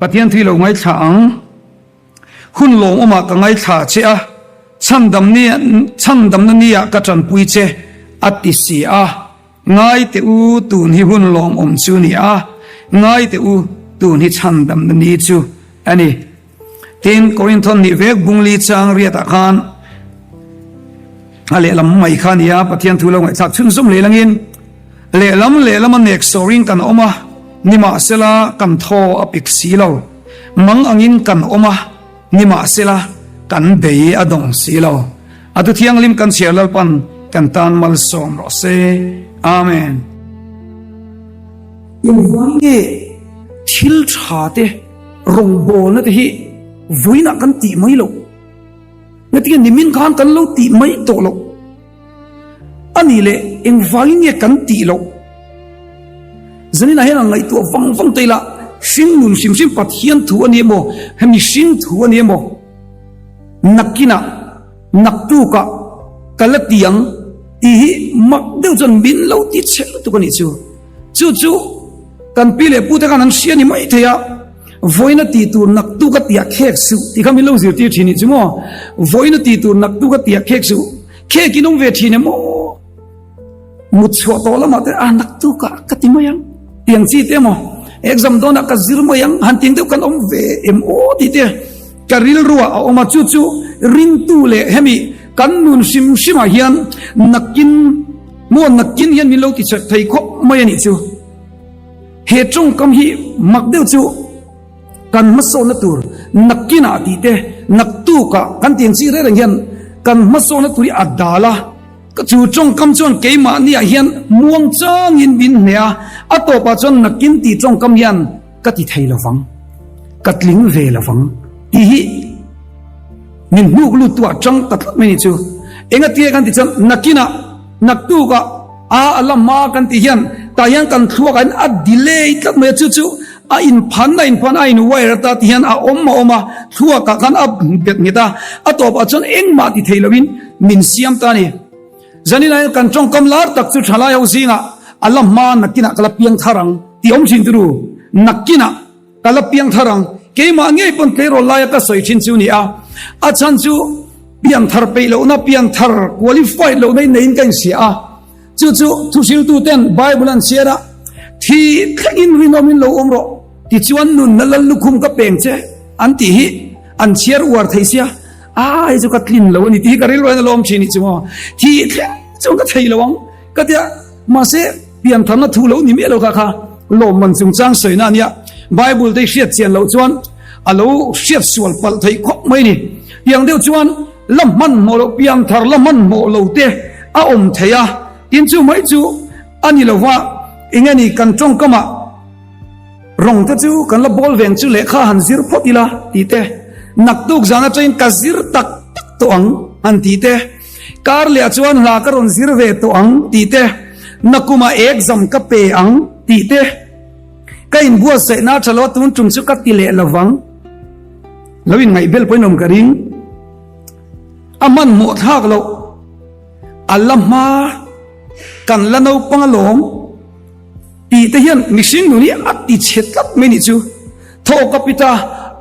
Pathian thui lo ngaithla ang. Hun lawmawmah ka ngaithla che a, chhandamna niah ka tanpui che, a ti si a. Ngai teh u, tun hi hun lawmawm chu ni a, ngai teh u, tun hi chhandamna ni chu a ni. Tin, Korinthon nih vek bungli chang riatah khan a lehlam mai kha a ni a, Pathian thu lo ngaihthlak chhunzawm leh langin lehlam lehlama nek sawrin kan awm a, nimahsela kan thaw a pik si lo. Mang angin kan awm a, nimahsela kan bei a dawng si lo. A thu thianghlim kan chhiar Lalpan kan tan malsawm rawh se. Amen. Engvang nge thil tha te rawngbawlna te hi vawiinah kan tih mai loh? Ngatinge nimin khan kan lo tih mai tawh loh? A nih leh engvangin nge kan tih loh? Zaninah hian an ngaihtuah vang vang ta ila, hring nun hrim hrim Pathian thu a ni emaw, hemi hring thu a ni emaw, nakinah, naktukah ka la ti ang tih hi mak deuh chuan min lo ti chhe lutuk a nih chu. Chu chu kan pi leh pute khan an hria ni mai thei a, vawiina tih tur naktuk a tiah khek suh tih kha min lo zirtir thin nih chu maw? Vawiina tih tur naktuk a tiah khek suh, khek in awm ve thin em aw? Mut chhuah tawh lamah te a naktuk ah ka ti mai ang tiang chi te emaw exam dawnah ka zir mai ang han ting deuh kan awm ve em aw tih te ka rilruah a awm a, chu chu ringtu leh hemi kan nun hrim hrimah hian nakin Maw nakin hian min lo ti chak thei khawp mai a nih chu. He tawngkam hi mak deuh chu kan hmasawnna tur nakinah tih te naktukah kan tih ang chi reng reng hian kan hmasawnna tur hi a dal a. Chu tawngkam chuan keimahniah hian muang changin min hneh a, a tawpah chuan nakin tih tawngkam hian ka ti thei lovang, ka tling ve lovang tih hi min hnuk lut tu ah tang ta tlat mai ni chu. Engatia kan ti chuan nakinah, naktukah a a la hma kan tih hian tah hian kan thluak ah hian a delay tlat mai a, chu chu a inphan a inphan a in wire ata ti hian a awm a awm a, thluak ah khan a bet nghet a, a tawpah chuan engmah ti thei lovin min siam ta a ni. Zanin ah hian kan tawngkam lar tak chu thalai ho zingah a la hma nakinah ka la piang thar ang tih awm thin turu. Nakinah ka la piang thar ang. Keimah ngei pawn tleirawl laia ka sawi thin chu ni a. A chhan chu pian thar peih lohna, pian thar qualified lohna in neiin ka inhria a. Chu chu thuhriltu ten Bible an chhiar a, Thi thlengin rinawmin lo awm rawh, tichuan nunna lal lukhum ka peng che an tih hi an chhiar uar thei sia. A hei chu ka tlin lo a ni tih hi ka rilru hian a lawm thin nih chu maw. Thi thleng chuan ka thei lo ang ka tia mahse piantharna thu lo ni miah lo kha kha lawmman chungchang sawina a nia. Bible te hi hriat chian loh chuan a lo hriat sual palh theih khawp mai ni. Tiang deuh chuan la hmanhmawh loh pianthar la hmanhmawh lo te a awm thei a, tin chu mai chu a ni lo va, eng nge ni kan tawngkamah Rawng te chu kan la bawl veng chu lehkha han zir phawt ila tih te, naktuk zan atangin ka zir tak tak tawh ang han tih te, kar leh ah chuan hla ka rawn zir ve tawh ang tih te, nakumah exam ka pe ang tih te, ka inbuatsaihna tha lo a tun tum chu ka ti leh lovang. Lo inngaih bel pawhin awm ka ring. A hmanhmawh thlak loh a la hma kan la naupang alawm. Tih te hian mihring nun hi a ti chhe tlat mai nih chu. Thawk a pita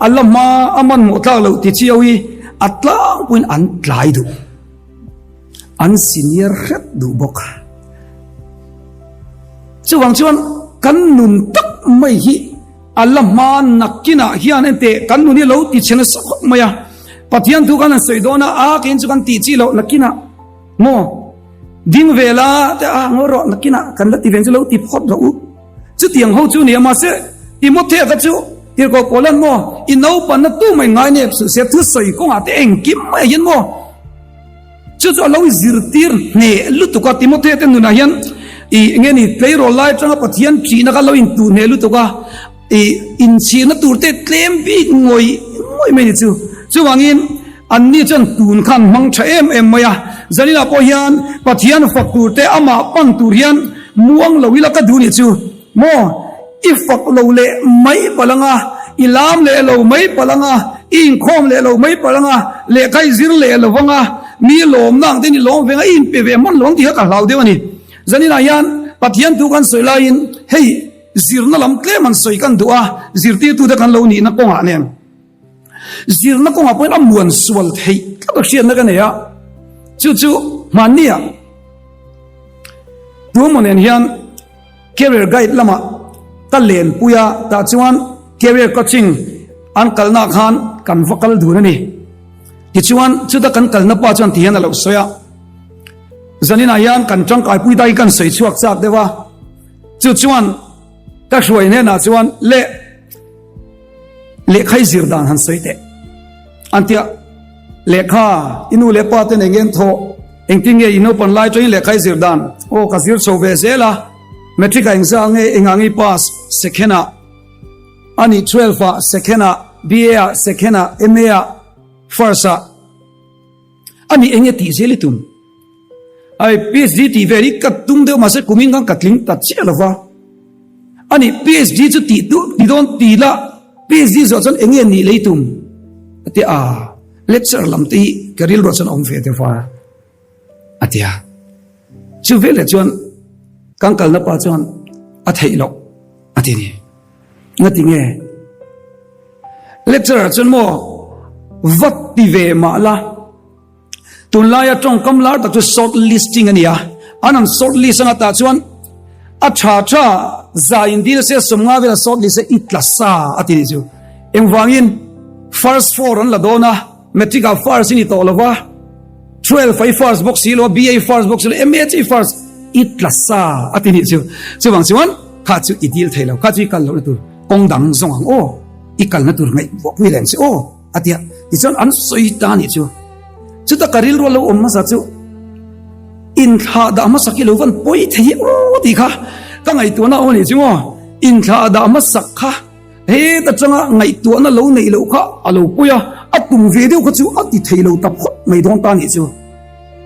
a la hma a manmawh tlak loh ti chiau hi a tlangpuiin an tlai duh. An senior hret duh bawk. Chuvang chuan kan nun tak mai hi a la hma nakinah hian enteh kan nun hi lo ti chhe nasa khawp mai a. Pathian thu khan an sawi dawn a, a keiin chu kan tih chi loh nakinah maw? Ding ve la te a ngawi rawh nakinah kan la ti ve chu lo ti phawt rawh u. Chutiang ho chu nia mahse Timothea kha chu tirhkoh Paulan maw i naupanna tu mai ngai nep suh se thusawi kawngah te engkim mai ah hian maw chu chu a lo zirtir hneh lutuk a Timothea te nunah hian i nge ni tleirawl lai atanga Pathian thihna kha lo intuh hneh lutuk a i inchhirna tur te tlem bik ngawih ngawih mai ni chu. Chuvangin Anni chuan tun khan hmang tha em em mai a, Zaninah pawh hian Pathian fak tur te amah pan tur hian muang lo ila ka duh nih chu maw? I fak lo leh mai palh anga, i lam leh lo mai palh anga, i inkhawm leh lo mai palh anga, lehkha i zir leh lo vanga, mi lawmna ang ten i lawm ve anga, i inpe ve hman lo ang tih kha ka hlau deuh a ni. Zaninah hian Pathian thu kan sawi laiin hei. zirna lam tlem an sawi kan duh a, zirtirtute kan lo nihna kawngah nen zirna kawngah pawhin a muan sual theih tlat a hriatna ka nei a, chu chu hmannia tuemaw nen hian Career Guide lamah ka lenpui a, tah chuan Career Coaching an kalnaah khan kan va kal dun a ni. Tichuan chuta kan kalna pa chuan tihian a lo sawi a, Zaninah hian kan tangkaipui ta hi kan sawi chhuak chak deuh a, chu chuan ka hruai hnenah chuan leh lehkha i zir dan han sawi teh an tia lehkha i nu leh pa te nei ngen thawh engtin nge i naupan lai tangin lehkha i zir dan aw ka zir chho ve zel a matric ah engzah nge engang i pass second ah ani 12 ah second ah BA ah second ah MA ah first ah Ani enge tih zel i tum? Ai PhD tih vel hi ka tum deuh mahse kumin khan ka tling ta chiah lo va. Ani PhD chu tih duh ti dawn ti la PhD zawh chuan enge nih lei tum? A ti a, lecture lam te hi ka rilruah chuan a awm ve deuh va a ti a. Chu veleh chuan kan kalna pa chuan a theih loh a ti ni. Ngati nge? Lecturer chuan maw vat ti ve mah la, tunlaia tawngkam lar tak chu short listing a ni a, an han short list anga tah chuan a tha tha za in dil se sawmnga vela short list e i tla sa a ti nih chu. Engvangin first four an la dawn a, matric ah first i ni tawh lo va, 12 i first bawk si lo a, BA first bawk si lo, MA chu i first i tla sa a ti nih chu. Chuvang chuan kha chu i dil thei lo, kha chu i kal lohna tur kawng dang zawng ang aw, i kalna tur ngaihtuah pui lem che aw a ti a. Tichuan an sawi ta nih chu. Chuta ka rilru a lo awm hmasa chu inthlah dah hmasak hi lo van pawi thei hi aw tih kha ka ngaihtuahna a awm a nih chu maw. Inthlah dah hmasak kha Heta tanga ngaihtuahna lo neih loh kha a lo pawi a, a tum ve deuh kha chu a ti thei lo ta phawt mai dawn ta nih chu.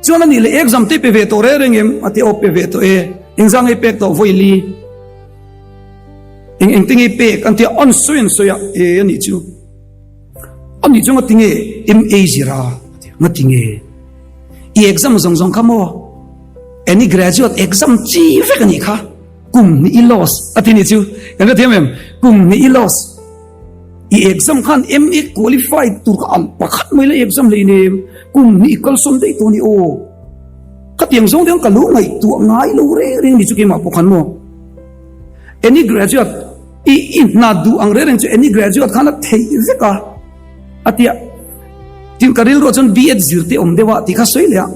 Chuan a nih leh exam te pe ve tawh reng reng em? A ti aw pe ve tawh e, engzah ngei pek tawh vawi li? Eng engte ngei pek? An ti a, an sawi an sawi a, e a nih chu. A nih chu ngati nge MA zira? A ti a, ngati nge? I exam zawng zawng kha maw? Any graduate exam chi vek a nih kha. Kum hnih i loss a ti nih chu kan hrethiam em? Kum hnih i loss i exam khan MA qualify tur kha ang pakhat mai la exam hlei nem kum hnih i kalsawn daih tawh a ni aw. Khatiang zawng te ka lo ngaihtuah ngai lo reng reng ni chu keimah pawh khan maw. Any graduate i i hna duh ang reng reng chu any graduate khan a theih vek a a tia. Tin ka rilruah chuan B.Ed zir te awm deuh a tih kha sawi leh a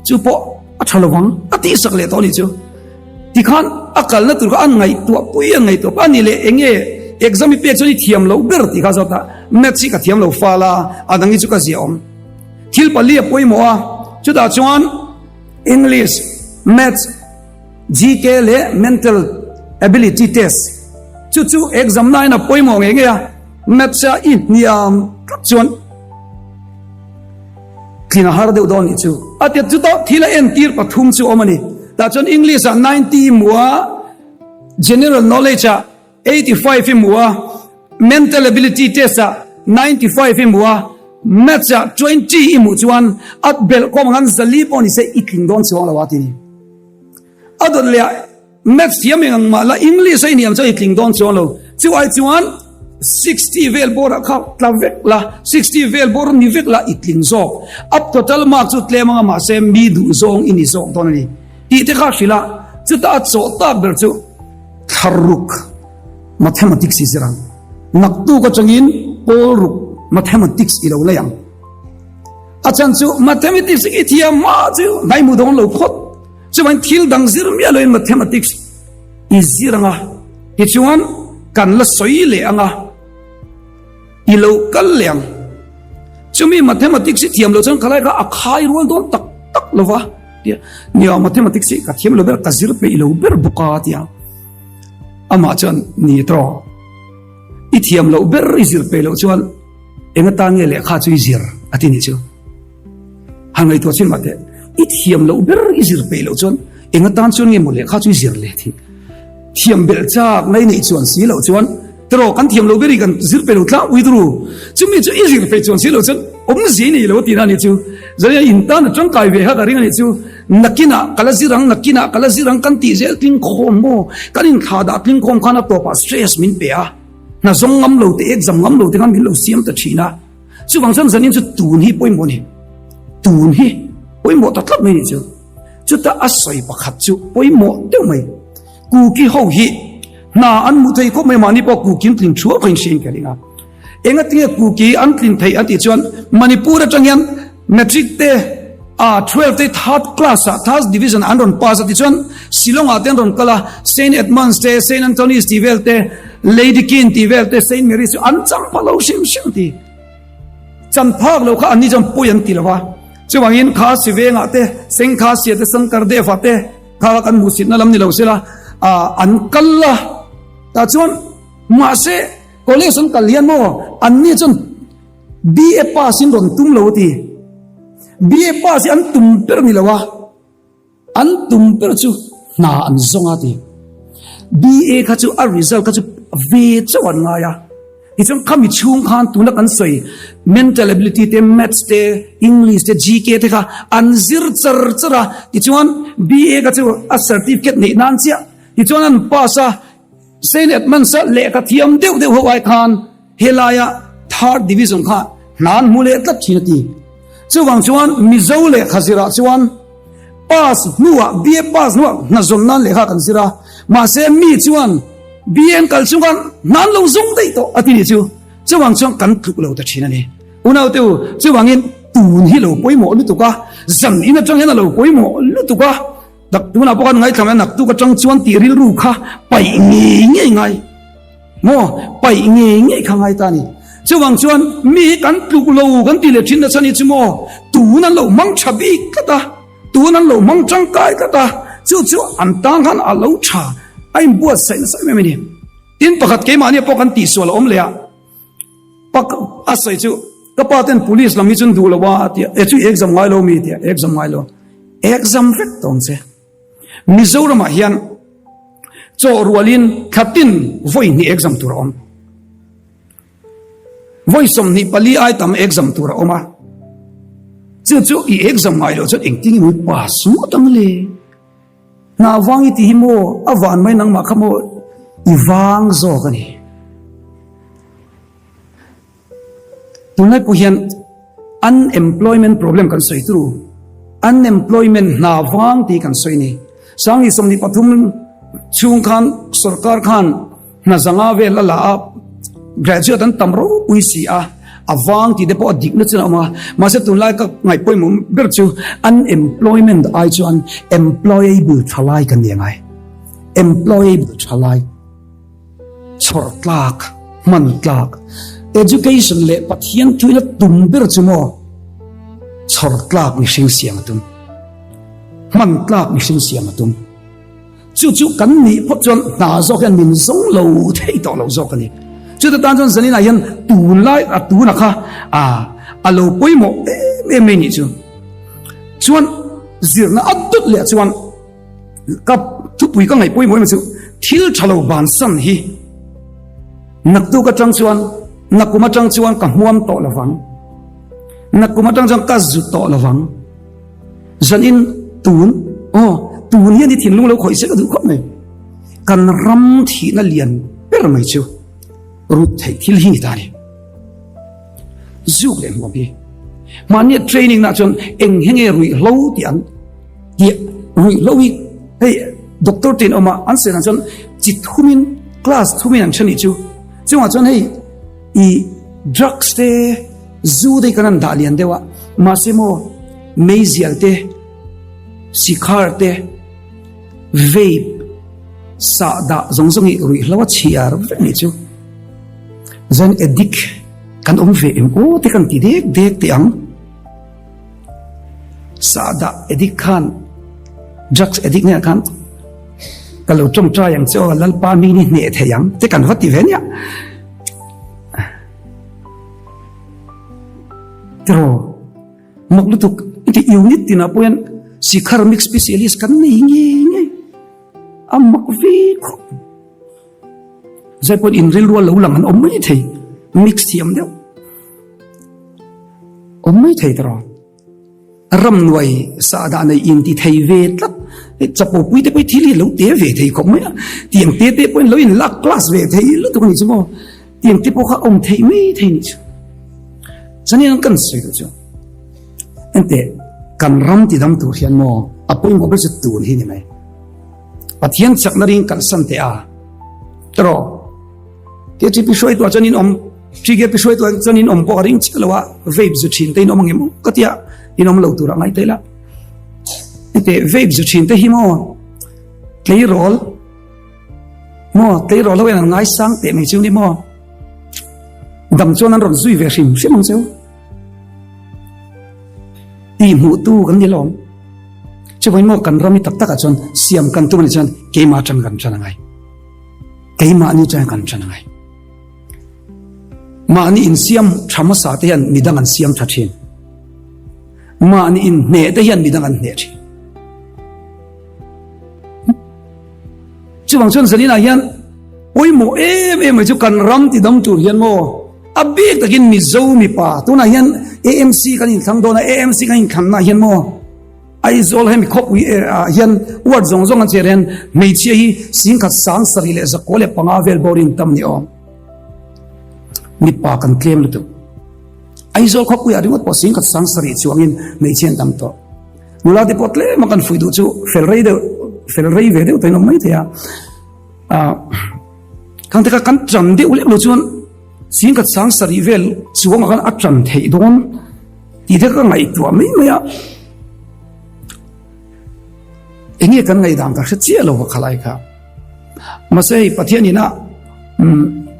chu pawh a tha lovang a tihsak leh tawh a nih chu. Tikhan a kalna tur kha a ngaihtuah pui a ngaihtuah pui a ni leh eng nge exam i pek chuan i thiam loh ber tih kha zawt a, maths hi ka thiam lo fal a, a dang hi chu ka ziah awm. Thil pali a pawimawh a, chutah chuan English, Maths, GK leh Mental Ability Test chu chu exam nain a pawimawh ngei ngei a, Maths a i hniam tlat chuan Tlin a har deuh dawn nih chu. A tia chutah thil a entir pathum chu awm a ni. Tah chuan English ah 90 i hmu a, General Knowledge ah 85 i hmu a, Mental Ability Test ah 95 i hmu a, Maths ah 20 i hmuh chuan a belh kawm ang an zali pawh ni se i tling dawn chuang lo a ti ni. A dawt leh ah Maths thiam eng ang mah la English a i niam chuan i tling dawn chuang lo. Chu ai chuan 60 vel bawr ah kha tla vek la, 60 vel bawr ni vek la i tling zawk. A total mark chu tlem anga mahse mi duh zawng i ni zawk dawn a ni tih te kha hrilh a, chuta a chawh tak ber chu thlaruk mathematics i zir ang. Naktuk atangin pawlruk mathematics i lo lei ang. A chhan chu mathematics i thiam hma chu hnaimu dawn lo phawt. Chuan thil dang zir miah loin mathematics i zir anga, tichuan kan la sawi leh anga, i lo kal leh ang. Chumi mathematics i thiam loh chuan khalai kha a khai rual dawn tak tak lo va, tia nia mathematics hi ka thiam lo ber, ka zir peih lo ber bawk a, tia amah chuan ni tawh i thiam loh ber i zir peih loh chuan eng atan nge lehkha chu i zir a ti nih chu. Han ngaihtuah chin mah teh, i thiam loh ber i zir peih loh chuan eng atan chuan nge maw lehkha chu i zir leh thih? Thiam belh chak ngai neih chuan si loh chuan tiraw kan thiam loh ber i kan zir peih lo tlangpui turu chumi chu i zir peih chuan si loh chuan awmzia i nei lo a tihna a nih chu. Zaia in tan a tangkai ve kha ka ring a nih chu. Nakinah ka la zir ang, nakinah ka la zir ang kan tih zel tling khawm maw? Kan inthlahdah tling khawm khan a tawpah stress min pe a, hna zawng ngam lo te, exam ngam lo te khan min lo siam ta thin a. Chuvang chuan zanin chu tun hi pawimawh a ni. Tun hi pawimawh ta tlat mai a nih chu. Chuta a sawi pakhat chu pawimawh deuh mai. Kuki ho hi hna an hmuh thei khawp mai mahni pawh kuki an tlin thuak a inhriain ka ring a. Engatinge kuki an tlin theih an tih chuan Manipur atang hian Matric te ah 12 te third class ah third division an rawn pass a tichuan Shillong ah te an rawn kal a Saint Edmunds te Saint Anthony's tih vel te Lady Kin tih vel te Saint Mary's chu an chang pha lo hrim hrim ti. Chan phak lo kha anni chuan pawi an ti lo a. Chuvangin kha Sivengah te Sengkhasia te Sankardev ah te Kha kan hmuhsitna lam ni lo sela an kal a, tah chuan mahse college an kal hian maw anni chuan BA pass in rawn tum lo a ti. BA pass hi an tum ber ni lo a, an tum ber chu hna an zawng a ti. BA kha chu a result kha chu ve chauh an ngai a. Tichuan khami chhung khan tuna kan sawi mental ability te, maths te, English te, GK te kha an zir char char a, tichuan BA kha chu a certificate neih nan chiah, tichuan an pass a, Saint Edmunds a lehkha thiam deuh deuh ho ai khan helaia third division kha hna an hmu leh tlat thin a ti. Chuvang chuan Mizo lehkha zirah chuan pass hnuah BA pass hnuah hna zawn nan lehkha kan zir a, mahse mi chuan BA an kal chung khan hna an lo zawng daih tawh a ti nih chu. Chuvang chuan kan tluk lo ta thin a ni. Unaute u, chuvangin tun hi lo pawimawh lutuk a, zan in atang hian a lo pawimawh lutuk a, tak tunah pawh khan ngaithla mai a, naktuk atang chuan tih rilru kha paih ngei ngei ngai. Maw? Paih ngei ngei kha ngai ta a ni. Chuvang chuan mi hi kan tluk lo kan ti leh thin nasa ni chu maw? Tun an lo hmang tha bik tlat a, tun an lo hmang tangkai tlat a, chu chu an tang khan a lo tha, a inbuatsaih nasa em em a ni. Tin pakhat keimahnia pawh kan tihsual a awm leh a, pak a sawi chu ka pa ten police lam hi chuan duh lo a a ti a, e chu i exam ngai lo mi a ti a, exam ngai lo, exam vek tawng che. Mizoramah hian chaw rualin thlatin vawi hnih exam tur a awm. Vawi 24 ai tam exam tur a awm a. Chu chu i exam ngai loh chuan engtin nge maw i pass ngawt ang le? Hna vang i ti hi maw a van mai nangmah kha maw i vang zawk a ni. Tunlai pawh hian unemployment problem kan sawi turu, unemployment hna vang tih kan sawi ni. Sangni 23 chhung khan sorkar khan hna zanga vel a la a, graduate an tam ropui si a, a vang tih te pawh a dikna chu a awm a. Mahse tunlai ka ngaih pawimawh ber chu unemployment ai chuan employable thalai kan ni angai. Employable thalai. Chhawrh tlak, hman tlak. Education leh Pathian thuina tum ber chu maw chhawrh tlak mihring siam a tum. Hman tlak mihring siam a tum. Chu chu kan nih phawt chuan hna zawk hian min zawng lo thei tawh lo zawk a ni. Chuta tan chuan zaninah hian tunlai a tuna kha a a lo pawimawh em em mai nih chu. Chuan zirna a dawt leh chuan Ka thupui ka ngaih pawimawh em chu thil tha lo bansan hi naktuk atang chuan nakum atang chuan ka hmuam tawh lovang nakum atang chuan ka zu tawh lovang zanin tun aw tun hian i thinlung lo khawih se ka duh khawp mai kan ram thihna lian ber mai chu rut theih thil hi ni ta ni. Zuk leh hmuam hi mahnia training na chuan eng hi nge ruihhlo tih an tih ruihhlo hi hei doctor te in awm a an sawi dan chuan chi thumin class thumin an then nih chu chungah chuan hei i drugs te zu te hi kan han dah lian deuh a mahse maw meizial te sikhar te vape sahdah zawng zawng hi ruihhlo a chhiar vek nih chu. Zan addict kan awm ve em aw te kan ti dek dek teh ang. Sahdah addict khan drugs addict hnenah khan ka lo tawngtai ang che aw Lalpa mi ni hneh thei ang te kan va ti ve nia. Tiraw mak lutuk inti unit tinah pawh hian sikhar mix specialist kan nei ngei ngei a mak ve khawp. Zai pawhin in rilru a lo lang an awm mai thei, mix thiam deuh awm mai thei tawh. Ramnuai sahdah nei in ti thei ve tlat. Hei chapo pui te pawh hi thil hi a lo te ve thei khawp mai a, tiang te te pawhin lo in lak class ve thei lutuk a nih chu maw, tiang te pawh kha awm theih mai thei a nih chu. Chuanin an kan sawi duh chu enteh kan ram ti dam tur hian maw a pawimawh ber chu tun hi ni mai. Pathian chakna ring kalsan teh a tawh. KTP hruaituah chuan in awm, TKP hruaituah chuan in awm pawh a ring chiah lo a, vape zu thin te in awm ang em ka tia, in awm lo tur a ngai thei la. Hete vape zu thin te hi maw tleirawl maw tleirawl ho hian an ngaisang teh mai chu ni maw dam chuan an rawn zui ve hrim hrim ang cheu. Tih hmuh tu kan ni lawm. Chuvangin maw kan ram hi tak takah chuan siam kan tum a nih chuan keimah atang kan tan a ngai. Keimahni chuan kan ṭan a ngai. Mahni insiam ṭha hmasa te hian midang an siam ṭha ṭhin. Mahni inhneh te hian midang an hneh ṭhin. Chuvang chuan zaninah hian pawimawh em em mai chu kan ram ti dam tur hian maw a bik takin Mizo mipa tunah hian AMC kan inthlang dawn a, AMC kan inthlanna hian maw Aizawl hemi khawpui ah hian ward zawng zawng an chher hian hmeichhia hi singkhat 7505 vel bawrin tam ni awm. Mipa kan tlem lutuk. Aizawl khawpui ah ringawt pawh singkhat 7000 chuangin hmeichhia an tam tawh. Nula te pawh tlem a kan fuih duh chu fel rei deuh fel rei ve deuh tawhin awm mai thei a. Ah khang te kha kan ṭan deuh lek lo chuan singkhat 7000 vel chuangah khan a ṭan theih dawn. Tih te ka ngaihtuah mai mai a, enge kan ngaihdan ka hre chiah lo va khalai kha. Mahse hei Pathian ina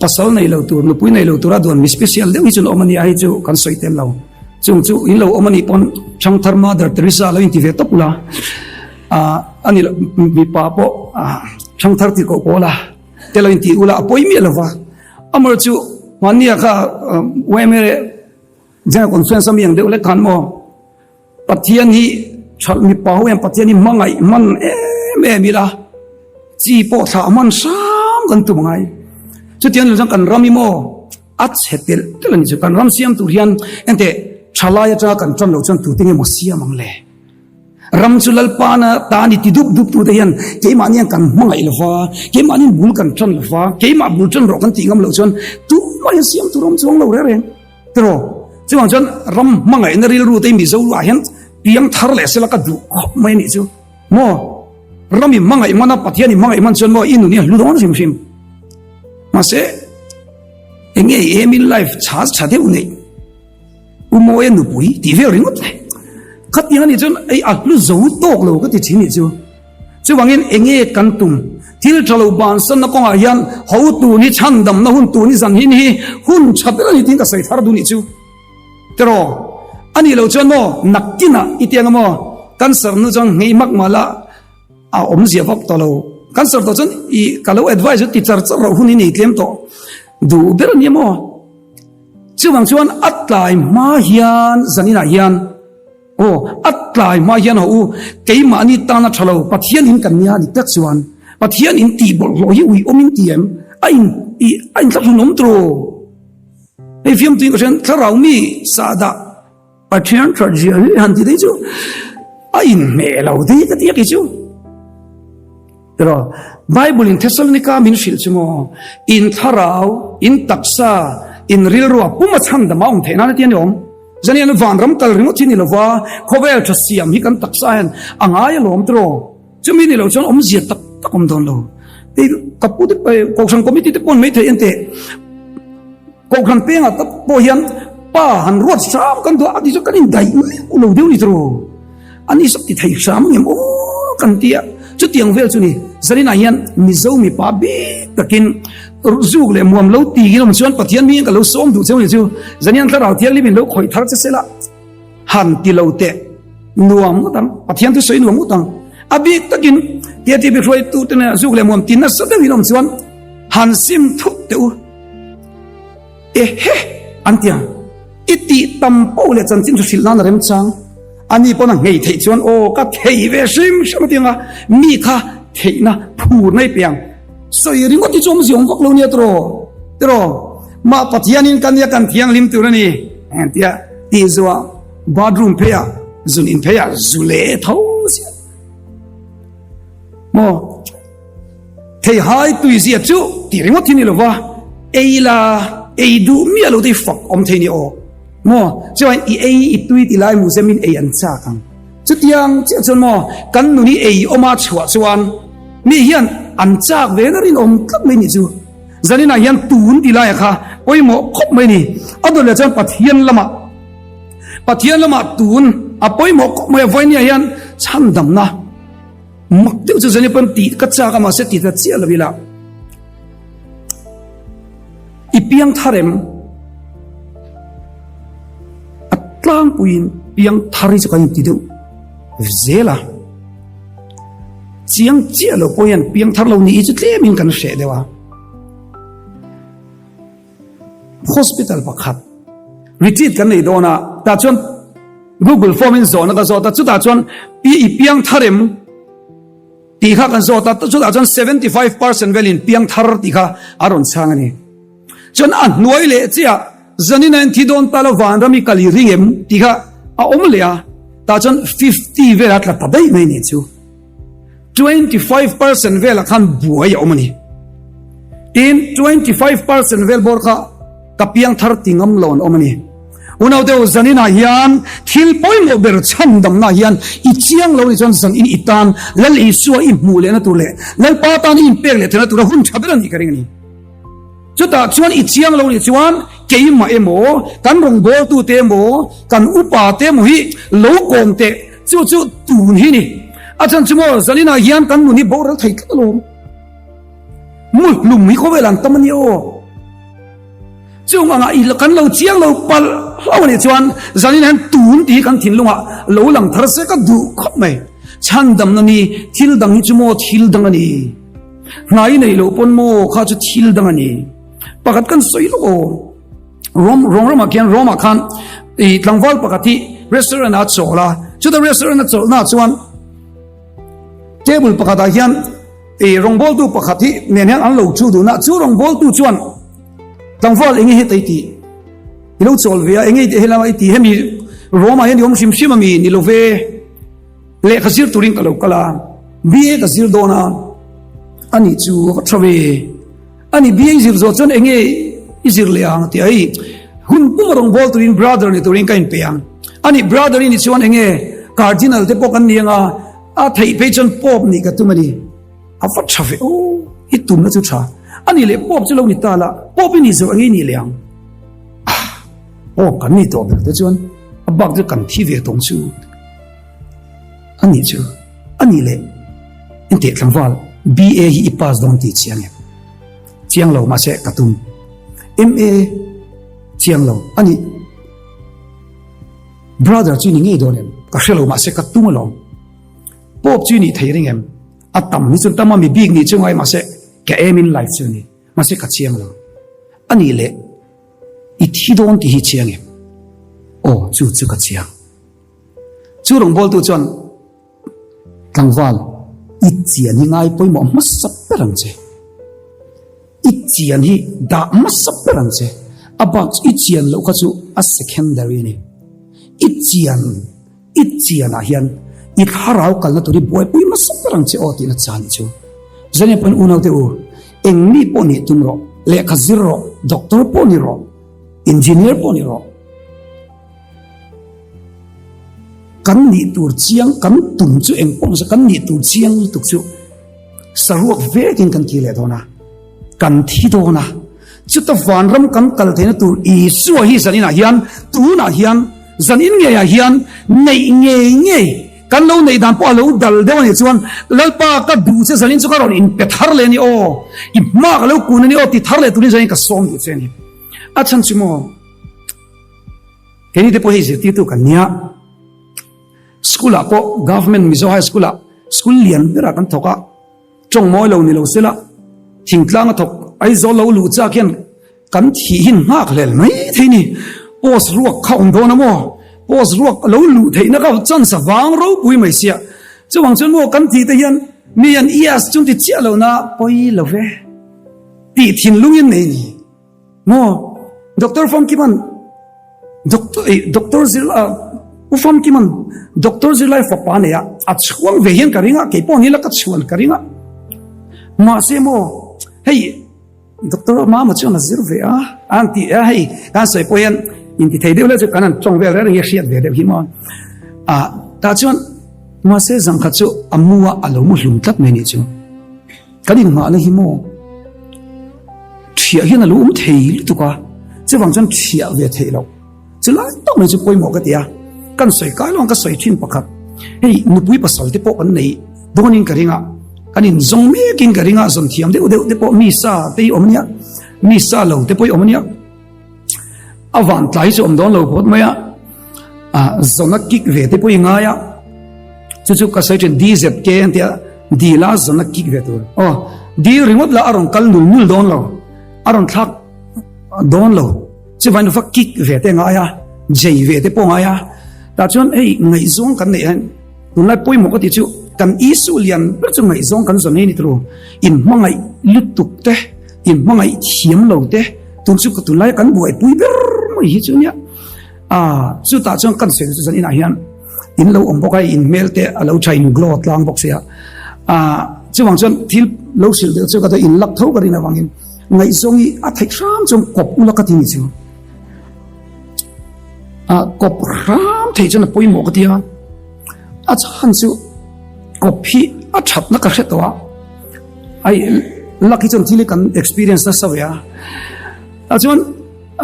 pasal nei lo tur, nupui nei lo tura duan mi special deuh hi chu an awm a nia, hei chu kan sawi tel lo. Chung chu in lo awm a nih pawn Thangthar Mother Teresa lo inti ve tawp ula, a ni lo mipa pawh Thangthar tih koh pawl a te lo inti ula a pawi miah lo va. Amaherawhchu chu hmannia kha yma General Conference a mi ang deuh lek khan maw Pathian hi thalh mipa ho hian Pathian hi hmangaih hman em em ila chi pawh thlah hman hram kan tum angai. Chutiang ni chuan kan ram hi maw a chhe telh telh a ni chu. Kan ram siam tur hian enteh thalai atanga kan tan loh chuan tute nge maw siam ang le. Ram chu Lalpana ta ni ti dup dup tute hian keimahni hian kan hmangaih lo va, keimahni bul kan tan lo va, keimah bul tan rawh kan tih ngam loh chuan tumah hian siam tur awm chuang lo reng reng. Tiraw? Chuvang chuan ram hmangaihna rilru te Mizo luah hian piang thar leh sela ka duh khawp mai a nih chu. Maw? Ram i hmangaih man a, Pathian i hmangaih man chuan maw i nun hi a hlu dawn hrim hrim. Mahse, enge i aim in life chha tha deuh neih? U Mawia nupui tih vel ringawt le. Khatiang a nih chuan ei a hlu zo tawk lo ka ti thin nih chu. Chuvangin enge kan tum? Thil tha lo bansanna kawngah hian ho tun hi chhandamna hun tun hi zan hin hi hun tha ber a ni tiin ka sawi thar duh nih chu. Tiraw? A nih loh chuan maw nakkinah i tiang a maw cancer nu chuan nghei hmak mah la a awmzia vak tawh lo. Cancer tawh chuan i ka lo advice chu ti char char roh hun hi nei tlem tawh duh ber a nia maw. Chuvang chuan a tlai hma hian zaninah hian aw a tlai hma hian haw u keimahni tana tha lo Pathian in kan nia ni tak chuan Pathian in tih bawlhhlawh hi ui awm in ti em a in i a in thlahlun awm tawh hei fiamtuin ka hriat thlarau mi sahdah Pathian that zia hi han ti daih chu a inhmeh lo daih ka ti a kei chu. Tiraw Bible in Thessalonica min hrilh chu maw in thlarau in taksa in rilrua puma chhandam a awm theih nan a ti a ni awm. Zan hian vanram kal ringawt hi ni lova khawvel tha siam hi kan taksa hian a ngai alawm tiraw. Chumi ni lo chuan awmzia tak tak awm dawn lo. Hei ka pu te kohhran committee te pawn maithei en teh. Kohhran pengah tak pawh hian pa han ruat hram kan duh a, a ti chu kan indaih meuh lo deuh ni tiraw? A ni sak ti thei hram ang em aw kan ti a, chutiang vel chu ni. Zaninah hian Mizo mipa bik takin zuk leh muam lo tiin awm chuan Pathian hmingin ka lo sawm duh cheu ni chu. Zanian Thlarau Thianghlim in lo khawih thar che sela han ti lo teh nuam ngawt ang, Pathian thu sawi nuam ngawt ang. A bik takin TTP hruaitu te nen zuk leh muam ti nasa deuhin awm chuan han sim thut teh u. Ehe! An ti a, I tih tam poh leh chanchin hre hrilh nan a remchang. Ani pawn a nghei theih chuan aw ka thei ve hrim hrim a ti ang a, mi kha theihna phur mai pe ang. Sawi ringawt hi chu awmzia awm vak lo nia tiraw? Tiraw? Mah Pathianin ka nia kan thianghlim tur a ni tia tih zuah bathroom pheiah. Zun in phei ah zu leh tho ziah. Maw? Theihai tui zia chu tih ringawt hi ni lova, ei la ei duh miah lo te hi fak awm thei ni aw. Maw? Chuan i ei i tui ti lai museum in ei an chak ang. Chutiang chiah chuan maw kan nun hi ei awma chhuah chuan mi hian an chak ve na rinawm tlat mai nih chu. Zaninah hian tun ti laia kha pawimawh khawp mai ni. A dawt leh chuan Pathian lamah Pathian lamah tun a pawimawh khawp mai a vawinia hian chhandamna mak deuh chu zani pawn tih ka chak a mahse tih ta chiah lo ila i piang thar em a tlangpuiin piang thar hi chu kan inti deuh zel a chiang chiah lo pawh hian piang thar lo ni hi chu tlemin kan hreh deuh a hospital pakhat retreat kan nei dawn a tah chuan google form in zawhna ka zawt a chutah chuan pi i piang thar em tih kha kan zawt a chutah chuan 75% velin piang thar tih kha a rawn chhang a ni chuan a hnuai leh chiah zanina in thi dawn ta lo vanram i kal i ring em tih kha a awm leh a tah chuan 50 vel a tla ta daih mai ni chu 25% velah khan buai a awm a ni. Tin, 25% vel bawr kha ka piang thar ti ngam lo an awm a ni. Unaute u, zaninah hian thil pawimawh ber chhandamna hian i chiang lo ni chuan zanin i tan Lal Isua i hmuh lehna tur leh Lalpa tan i inpek leh theihna tura hun tha ber a nih ka ring a ni. Chutah chuan i chiang lo nih chuan keimah emaw, kan rawngbawltute emaw, kan upa te emaw hi lo kawm teh. Chu chu tun hi ni. A chhan chu maw zaninah hian kan nun hi boral thei tlat alawm. Muhlum hi khawvel an tam a ni aw. Chung anga i kan lo chiang lo palh hlauh a nih chuan zanin hian tun tih hi kan thinlungah lo lang thar se ka duh khawp mai. Chhandamna ni thil dang hi chu maw thil dang a ni. Hnai nei loh pawn maw kha chu thil dang a ni. Pakhat kan sawi lawk aw. Rom Rom ramah khian Rome-ah khan i tlangval pakhat hi restaurant a chawl a chuta restaurant a chawlhna chuan table pakhatah hian i rawngbawltu pakhat hi nen hian an lo thu dun a chu rawngbawltu chuan tlangval enge heta i tih i lo chawl ve a enge i helama i tih hemi Rome-ah hian i awm hrim hrim ami ni lo ve lehkha zir turin ka lo kal a BA ka zir dawn a ani chu a va tha ve. Ani bia i zir zawh chuan enge i zir leh ang tih a hei hun pum a rawn bawl turin brother ni turin ka inpe ang. Ani brother i ni chuan enge cardinal te pawh kan ni anga a theih phei chuan pope nih ka tum a ni. A va tha ve aw i tumna chu tha. Ani leh pope chu lo ni ta la pope i nih zawh enge i nih leh ang. Ah pope kan ni tawh ber te chuan a bak chu kan thi ve tawng chu. Ani chu ani leh inteh tlangval BA hi i pass dawn tih chiang em? Chiang lo mahse ka tum. MA chiang lo ani brother chu ni ngei dawn em? Ka hre lo mahse ka tum alawm. Pope chu ni thei ring em? A tam hi chu tam a mi bik nih chu ngai mahse ka aim in life chu ni mahse ka chiang lo. Ani leh i thi dawn tih hi chiang em? Aw chu chu ka chiang. Chu rawngbawltu chuan tlangval i chian hi ngai pawimawh hmasa ber ang che. I chian hi dah hmasa ber ang che. A bak chu i chian loh kha chu a secondary a ni. I chian i chianah hian i thlarau kalna tur hi buaipui hmasa ber ang che aw tihna chan chu. Zania pawn unaute u, eng mi pawh nih tum rawh, lehkha zir rawh, doctor pawh ni rawh, engineer pawh ni rawh, Kan nih tur chiang, kan tum chu eng pawh nise kan nih tur chiang lutuk chu saruak vekin kan ti leh dawn a, kan thi dawn a. Chuta vanram kan kal theihna tur Isua hi zaninah hian, tunah hian, zanin ngeiah hian neih ngei ngei kan lo neih dan pawh a lo dal deuh a nih chuan Lalpa ka duh che zanin chu ka rawn inpe thar leh a ni aw, i hma ka lo kun a ni aw ti thar leh turin zanin ka sawm duh che a ni. A chhan chu maw? Keini te pawh hei zirtirtu kan nia, school ah pawh government Mizo High School ah school lian berah kan thawk a, tawng mawi lo ni lo sela thingtlang a thawk Aizawl lo luh chak hian kan thih hin nghak hlel mai thei ni, post ruak kha awm dawn a maw, post ruak lo luh theihna kha chance a vang ropui mai sia, chuvang chuan maw kan tih te hian mi an yes chu an ti chiah lo na pawi lo ve tih thinlungin nei ni. Maw Doctor Famkiman Doctor eh Doctor zir a. U Famkima'n Doctor zirlai fapa nei a, a chhuang ve hian ka ring a, kei pawh ni la ka chhuan ka ring a. Mahse maw, hei Doctor Mama chuan a zir ve a, an ti a, hei kan sawi pawh hian inti thei deuh la chu kan han tawng vel reng hi a hriat ve deuh hi maw. A, tah chuan mahse zangkhat chu a mu a, a lo mu hlum tlat mai nih chu. Kan inngahna hi maw ṭhiah hian a lo awm thei lutuk a, chuvang chuan ṭhiah ve theih loh. Chu lai tak mai chu pawimawh ka ti a, kan sawi kai lo ang ka sawi ṭhin pakhat. Hei nupui pasal te pawh kan nei dawnin ka ring a, kan inzawng mekin ka ring a, zawn thiam deuh deuh te pawh mi sa te hi awm a nia, mi sa lo te pawh hi awm a nia. A van tlai chu awm dawn lo phawt mai a, ah zawna kick ve te pawh i ngai a, chu chu ka sawi thin DZK an tia dil a zawna kick ve tur aw dil ringawt lah a rawn kal nul nul dawn lo a rawn thlak dawn lo chuvain va kick ve te ngai a jei ve te pawh ngai a tah chuan hei ngaihzawng kan neih hian Tunlai pawimawh ka tih chu kan Isu lian ber chu ngaihzawng kan zawn hi ni turu. In hmangaih lutuk te, in hmangaih thiam lo te, tun chu tunlai kan buaipui ber mai hi chu nia. Ah, chutah chuan kan sawi chu zan inah hian in lo awm bawk a, in hmel te a lo tha in glow tlang bawk sia. Ah, chuvang chuan thil lo hrilh deuh chu ka in lak tho ka rin avangin ngaihzawng hi a theih hram chuan kawp ula ka ti ni chu. Ah, kawp hram theih chuan a pawimawh ka ti a. A chhan chu kawp hi a thatna ka hre tawh a, ai luck hi chuan thil hi kan experience nasa ve a, tah chuan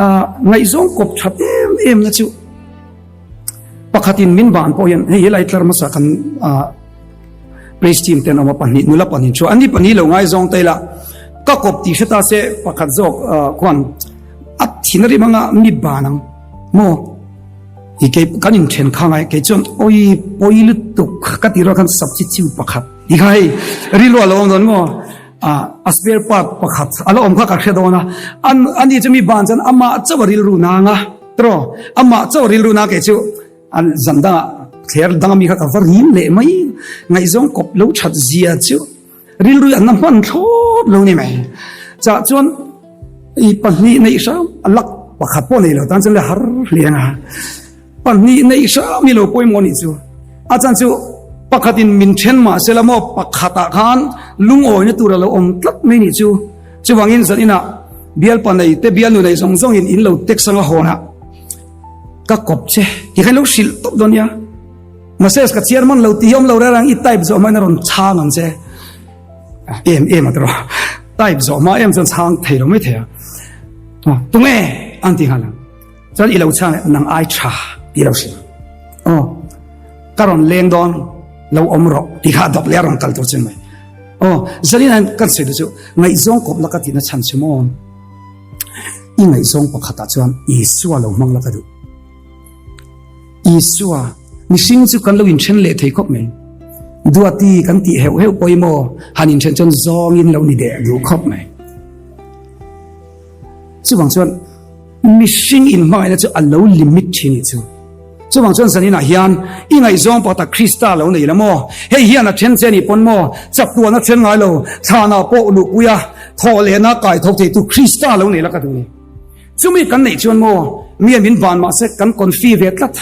ah ngaihzawng kawp that em em na chu pakhatin min ban pawh hian hei helai tlar hmasa kan ah praise team ten awm a pahnih nula pahnih chu an ni pahnih lo ngaizawng ta ila ka kawp tih hre ta se pakhat zawk ah khuan a thin a rim anga mi ban ang maw. I kei kan inthen kha ngai kei chuan oi pawi lutuk ka tih rual khan substitute pakhat ti kha hei rilru a lo awm dawn maw a spare part pakhat a lo awm kha ka hre dawn a an ani chu mi ban chuan amah chauh a rilru nang a tiraw amah chauh a rilru nang kei chu a zan dangah thler danga mi kha ka va rim leh mai ngaihzawng kawp lo that zia chu Rilru an na hman thlawt lo ni mai. Chah chuan i pahnih neih hram a lak pakhat pawh nei lo tan chuan le har hle a. Pahnih neih hram hi lo pawimawh nih chu. A chan chu pakhatin min then mah se la maw pakhatah khan lungawina tur a lo awm tlat mai nih chu. Chuvangin zan inah bialpa nei te bialnu nei zawng zawngin in lo text anga hawnah ka kawp che ti khan lo hrilh tawp dawn nia. Message ka chiar man lo tih awm lo reng reng i type zawh hmain a rawn chhang ang che. Em em a tiraw. Type zawh hma em chuan chhang thei lo mai thei a. Tunge an ti nghal ang. Chuan i lo chhang nang ai tha ti lo hrilh. Aw ka rawn leng dawn lo awm rawh ti kha dawp leh a rawn kal tur chu mai. Aw zalin an kan sawi te chu ngaihzawng kawp la ka tihna chhan chu maw. I ngaihzawng pakhatah chuan Isua lo hmang la ka duh. Isua, mihring chu kan lo inthen leh thei khawp mai. Duati kan tih heuh heuh pawh i maw, han inthen chuan zawngin lo ni deh duh khawp mai. Chuvang chuan mihring inhmangaihna chu a lo limit thin i chu. Chuvang chuan zaninah hian i ngaihzawng pakhatah Krista lo nei la maw? Hei hian a then che a nih pawn maw? Chaktuan a then ngai lo, thlanah pawh luhpui a, thawh lehna kaithawk theitu Krista lo nei la ka duh ni. Chumi kan neih chuan maw mi min van mahse kan confi ve tlat.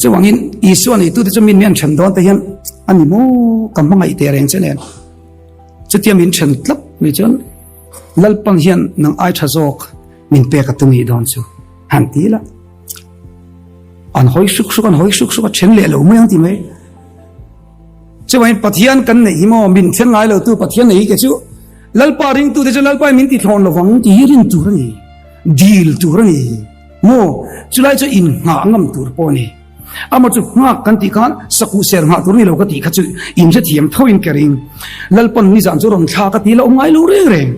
Chuvangin Isua neitute chu min mi an then dawn te hian a ni maw ka hmangaih teh reng che nen. Chutia min then tlat mai chuan Lalpan hian nang ai tha zawk min pek a tum nih dawn chu han ti la. An hawi hruk hruk an hawi hruk hruk a then leh lo mai ang ti mai. Chuvangin Pathian kan neih hi maw min then ngai lo tu Pathian nei hi ke chu Lalpa ringtute chu Lalpa in min ti thlawn lovang tih hi rin tur a ni, dil tur a ni maw? Chulai chu innghah ngam tur pawh a ni. Amah chu nghak kan tih khan sakuh ser nghah tur a ni lo ka tih kha chu inhrethiam thoin ka ring. Lalpan nizan chu rawn thla ka ti lo ngai lo reng reng.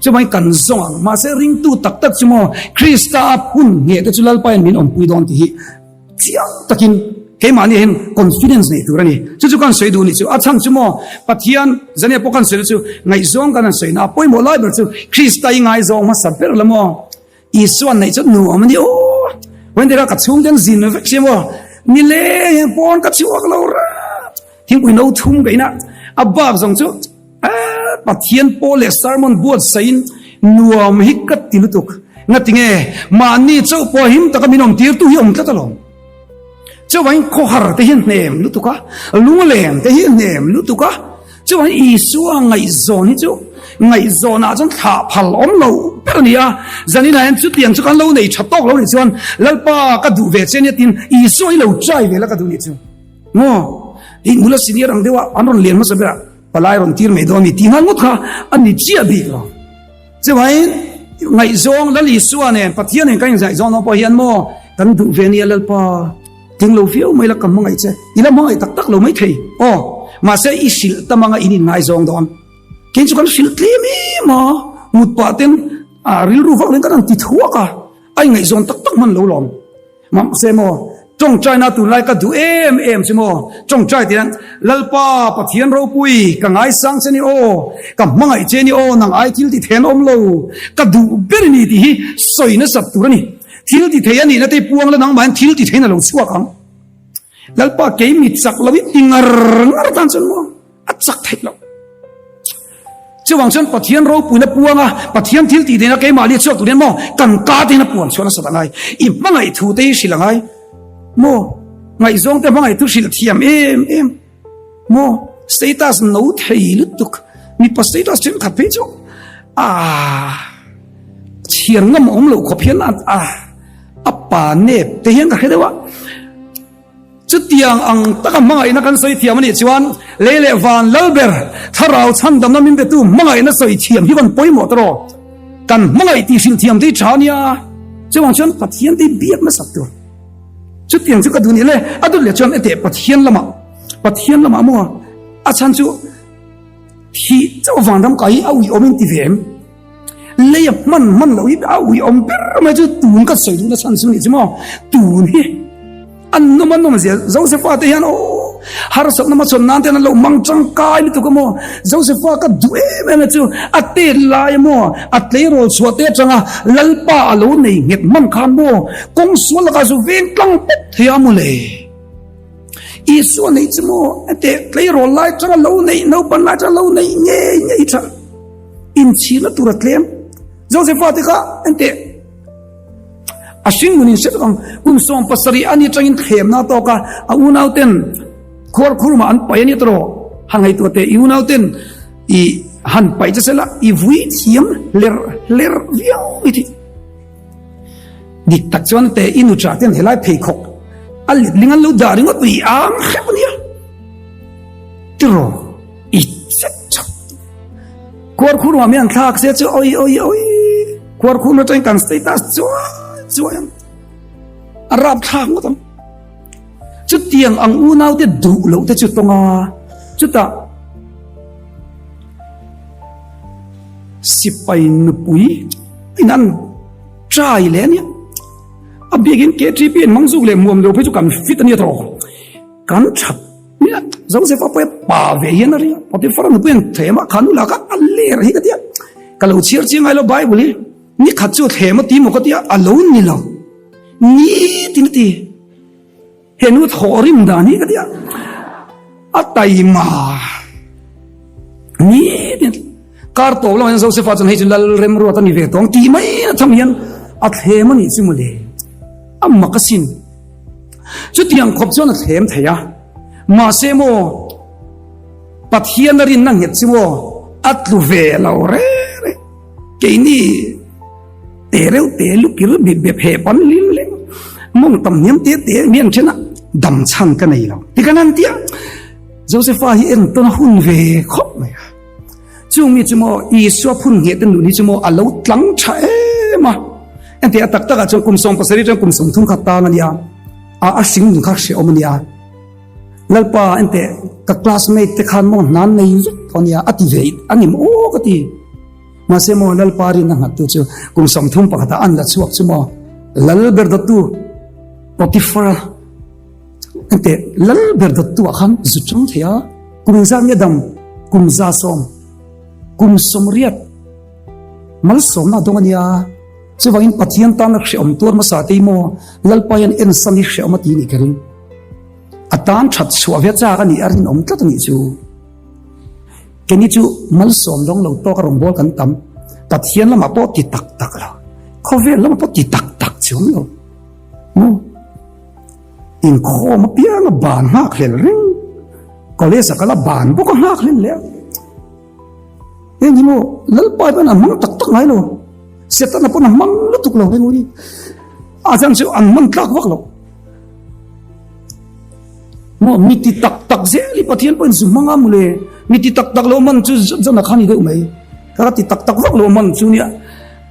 Chuvangin kan zawng ang. Mahse ringtu tak tak chu maw Krista a phun ngheh te chu Lalpa in min awmpui dawn tih hi Chiang takin keimahni hian confidence neih tur a ni. Chu chu kan sawi duh nih chu. A chhan chu maw Pathian zania pawh kan sawi chu ngaihzawng kan han sawi na a pawimawh lai ber chu Krista i ngaizawng hmasa ber la maw. Isuan neih chu nuam a ni aw. Wendera ka chhung ten zin vek sia maw. Ni leng hian pawn ka chhuak lo ra. Thingpui no thum ka ina a bak zawng chu Pathian pawl leh sermon buatsaih in nuam hi ka ti lutuk. Ngatinge mahni chauh pawh him taka min awm tirtu hi awm tlat alawm. Chuvangin khawhar te hi a hnem lutuk a, lungleng te hi a hnem lutuk a. Chuvangin Isua ngaihzawn hi chu ngaihzawnah chuan thlah phal awm lo ber a ni a. Zaninah hian chutiang chu kan lo nei tha tawk lo nih chuan Lalpa ka duh ve che nia tiin Isua hi lo try ve la ka duh nih chu. Maw? Hei nula senior ang deuha an rawn lian hmasa berah palai rawn tir mai dawn a ni tih nghal ngawt kha a ni chiah bik lo. Chuvangin ngaihzawng Lal Isua nen Pathian nen kan inzaihzawng dawn pawh hian maw kan duh ve nia Lalpa tling lo viau mai la ka hmangaih che i la hmangaih tak tak lo mai thei aw mahse i hrilh tam anga in inngaizawng dawn kei chu kan hrilh tlem em a mut pah ten a rilru vak len kan han ti thuak a a ingaihzawn tak tak hman lo lawm. Mahse maw, tawngtaina tunlai ka duh em em chu maw, tawngtai tih hian, Lalpa Pathian ropui, ka ngaisang che ni aw, ka hmangaih che ni aw, nang ai thil ti thei an awm lo, ka duh ber i ni tih hi sawi nasat tur a ni. Thil ti thei a nihna te puang la nangmah hian thil ti theiin a lo chhuak ang. Lalpa kei mi chak lo i ti ngar ngar tan chuan maw, A chak theih loh. Chuvang chuan Pathian ropuina puanga Pathian thil tih theihna keimahni a chhuak tur hian maw kan ka te hian a puan chhuah nasat a ngai. I hmangaih thu te hi hrilh a ngai maw? Ngaihzawng te hmangaih thu hrilh thiam em em maw? Status no thei lutuk mipa status thenkhat phei chu ah chhiar ngam awm loh khawp hian a a pa nep te hian ka hre deuh a. Chutiang ang taka hmangaihna kan sawi thiam a nih chuan lei leh van lal ber thlarau chhandamna min betu hmangaihna sawi thiam hi van pawimawh ta rawh. Kan hmangaih tih hrilh thiam te hi tha a nia. Chuvang chuan Pathian te hi biak hmasak tur. Chutiang chu ka duh nih le a dut leh chuan eteh Pathian lamah Pathian lamah maw a chhan chu thih chauh vanram kai hi a uiawm in ti ve em? Lei a hman hman loh hi a uiawm ber mai chu tun ka sawi duhna chhan chu nih chu maw tun hi an nawm an nawm zia Josefa te hian aw harsatna hmachhawn nan te hian an lo mang tangkai lutuk a maw Josefa ka duh em em a chu a tet lai maw a tleirawl chhuah te atanga Lalpa a lo nei nghet hman khan maw kawng sual lakah chu veng tlang pawp thei a maw le. Isua neih chu maw hete tleirawl lai atanga lo neih naupan lai atanga lo neih ngei ngei tha inchhirna tur a tlem Josefa te kha hente a hringnun in hre vek ang kum 70 ani atangin thlemna tawk a a unau ten khuar khurma an paih ani tawh han ngaihtuah teh i unau ten i han paih che sela i vui thiam hler hler viau i ti. Dik tak chuan te i nuṭah ten helai pheikhawk a letling an lo dah ringawt mai i ang hrep a nia. Tiraw i chet chap. Khuar khur ruah mi an thlak se chu oi oi oi khuar khur atangin kan status chuai chuai ang. A rap thlak ngawt ang. Chutiang ang unau te duh loh te chu tawng a chutah sipai nupui in an try leh a nia a biakin KTP an hmang zuk leh muam lo phei chu kan fit a nia tawh kan that nia Joseph a pawh pa ve hian a ring a Potiphar nupui an thlem a kha nu laka a ler hi ka tia ka lo chhiar chiang ngai lo Bible hi ni khat chu thlem a ti maw ka tia a lo ni lo ni tin a ti. He nu thawh rim dan hi ka ti a, a taima ni tin kar tawp lamah hian Josefa chuan hei chu lal remruat a ni ve tawng tih mai na tham hian a thlem a nih chu mawle a mak asin chutiang khawp chuan a thlem thei a mahse maw Pathian a rinna nghet chu maw a tlu ve lo reng reng keini Te reuh te lu kir bip bep he pan lim lem mawng tam hniam te te mi an then a dam chhan ka nei lo ti kan an tia Josefa hi en tawn a hun ve khawp mai a chung mi chu maw Isua phun ngheh te nun hi chu maw a lo tlang tha em a ente a tak tak ah chuan kum 17 atang kum 30 kha tang ania a a hring nun kha hre awm ania Lalpa ente ka classmate te khan maw hnan nei vek ania a ti ve ani maw ka ti Mahse maw Lalpa rinna nghattu chu kum 30 pakhatah an la chhuak chu maw Lal ber dawttu Potiphar ente Lal ber dawttu ah khan zu chang thei a kum engzat nge dam kum 100 kum 80 malsawmna a dawng a nia chuvangin Pathian tana hrehawm tuar hmasa te hi maw Lalpa hian ensan hi hrehawm a ti nih ka ring a tan that chhuah ve chak a nih a rinawm tlat a nih chu. Keini chu malsawm dawng lo tawk a rawngbâwl kan tam. Pathian lamah pawh ti tak tak lo. Khawvel lamah pawh ti tak tak chi awm lo. Maw? Inkhawm apiang a ban nghak hlel reng. College a kal a ban bawk a nghak hlel leh a. Heng hi maw Lalpa pawn a hmang tak tak ngai lo. Setana pawn a hmang lutuk lo heng hi. A chhan chu an hman tlak vak lo. Maw mi ti tak tak zel hi Pathian pawhin zu hmang a mawle. Mi ti tak tak lo man chu Jona kha ni deuh mai. Ka ti tak tak vak lo man chu nia.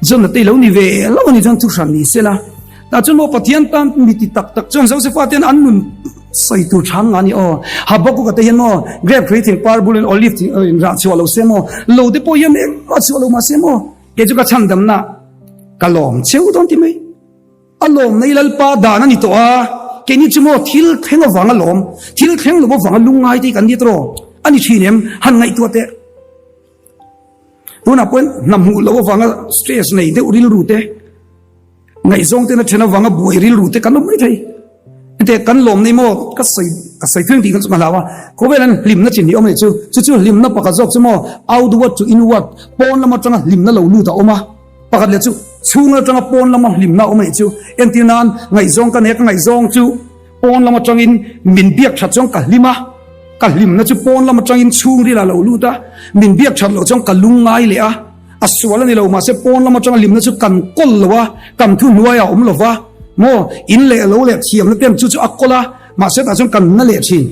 Jona te lo ni ve lo a ni chuan thu hran ni se la. Tah chuan maw Pathian tan mi ti tak tak chuan Josefa te hian an nun sawi tur chang nga ni aw. Habakkuk-a te hian maw grape hrui thing par bulin olive thing rah chhuah lo se maw lo te pawh hian engmah chhuah lo mah se maw kei chu ka chhandamna ka lawm cheu dawn ti mai. A lawmna i Lalpa dan a ni tawh a, keini chu maw thil thleng avanga lawm, thil thleng lo avanga lungngai te hi kan ni tawh a ni thin em? Han ngaihtuah teh. Tunah pawhin hna hmuh loh avanga stress nei deuh rilru te, ngaihzawng tena then avanga buai rilru te kan awm mai thei. Hete kan lawm nei maw ka sawi ka sawi thung tih kan chu ka hlau a, khawvel an hlimna chin hi awm a nih chu, chu chu hlimna pakhat zawk chu maw outward to inward pawn lam atanga hlimna lo lut a awm a, pakhat leh chu chhung atanga pawn lama hlimna a awm a nih chu, entir nan ngaihzawng ka nei a ka ngaihzawng chu Pawn lam atangin min biak that chuan ka hlim a, ka hlimna chu pawn lam atangin chhungril a lo lut a, min biak that loh chuan ka lung ngai leh a, a sual a ni lo mahse pawn lam atanga hlimna chu kan kawl lo a, kan thuhnuai a awm lo va, maw in leh lo leh thiamna te chu chu a kawl a, mahse tah chuan kan na leh thin.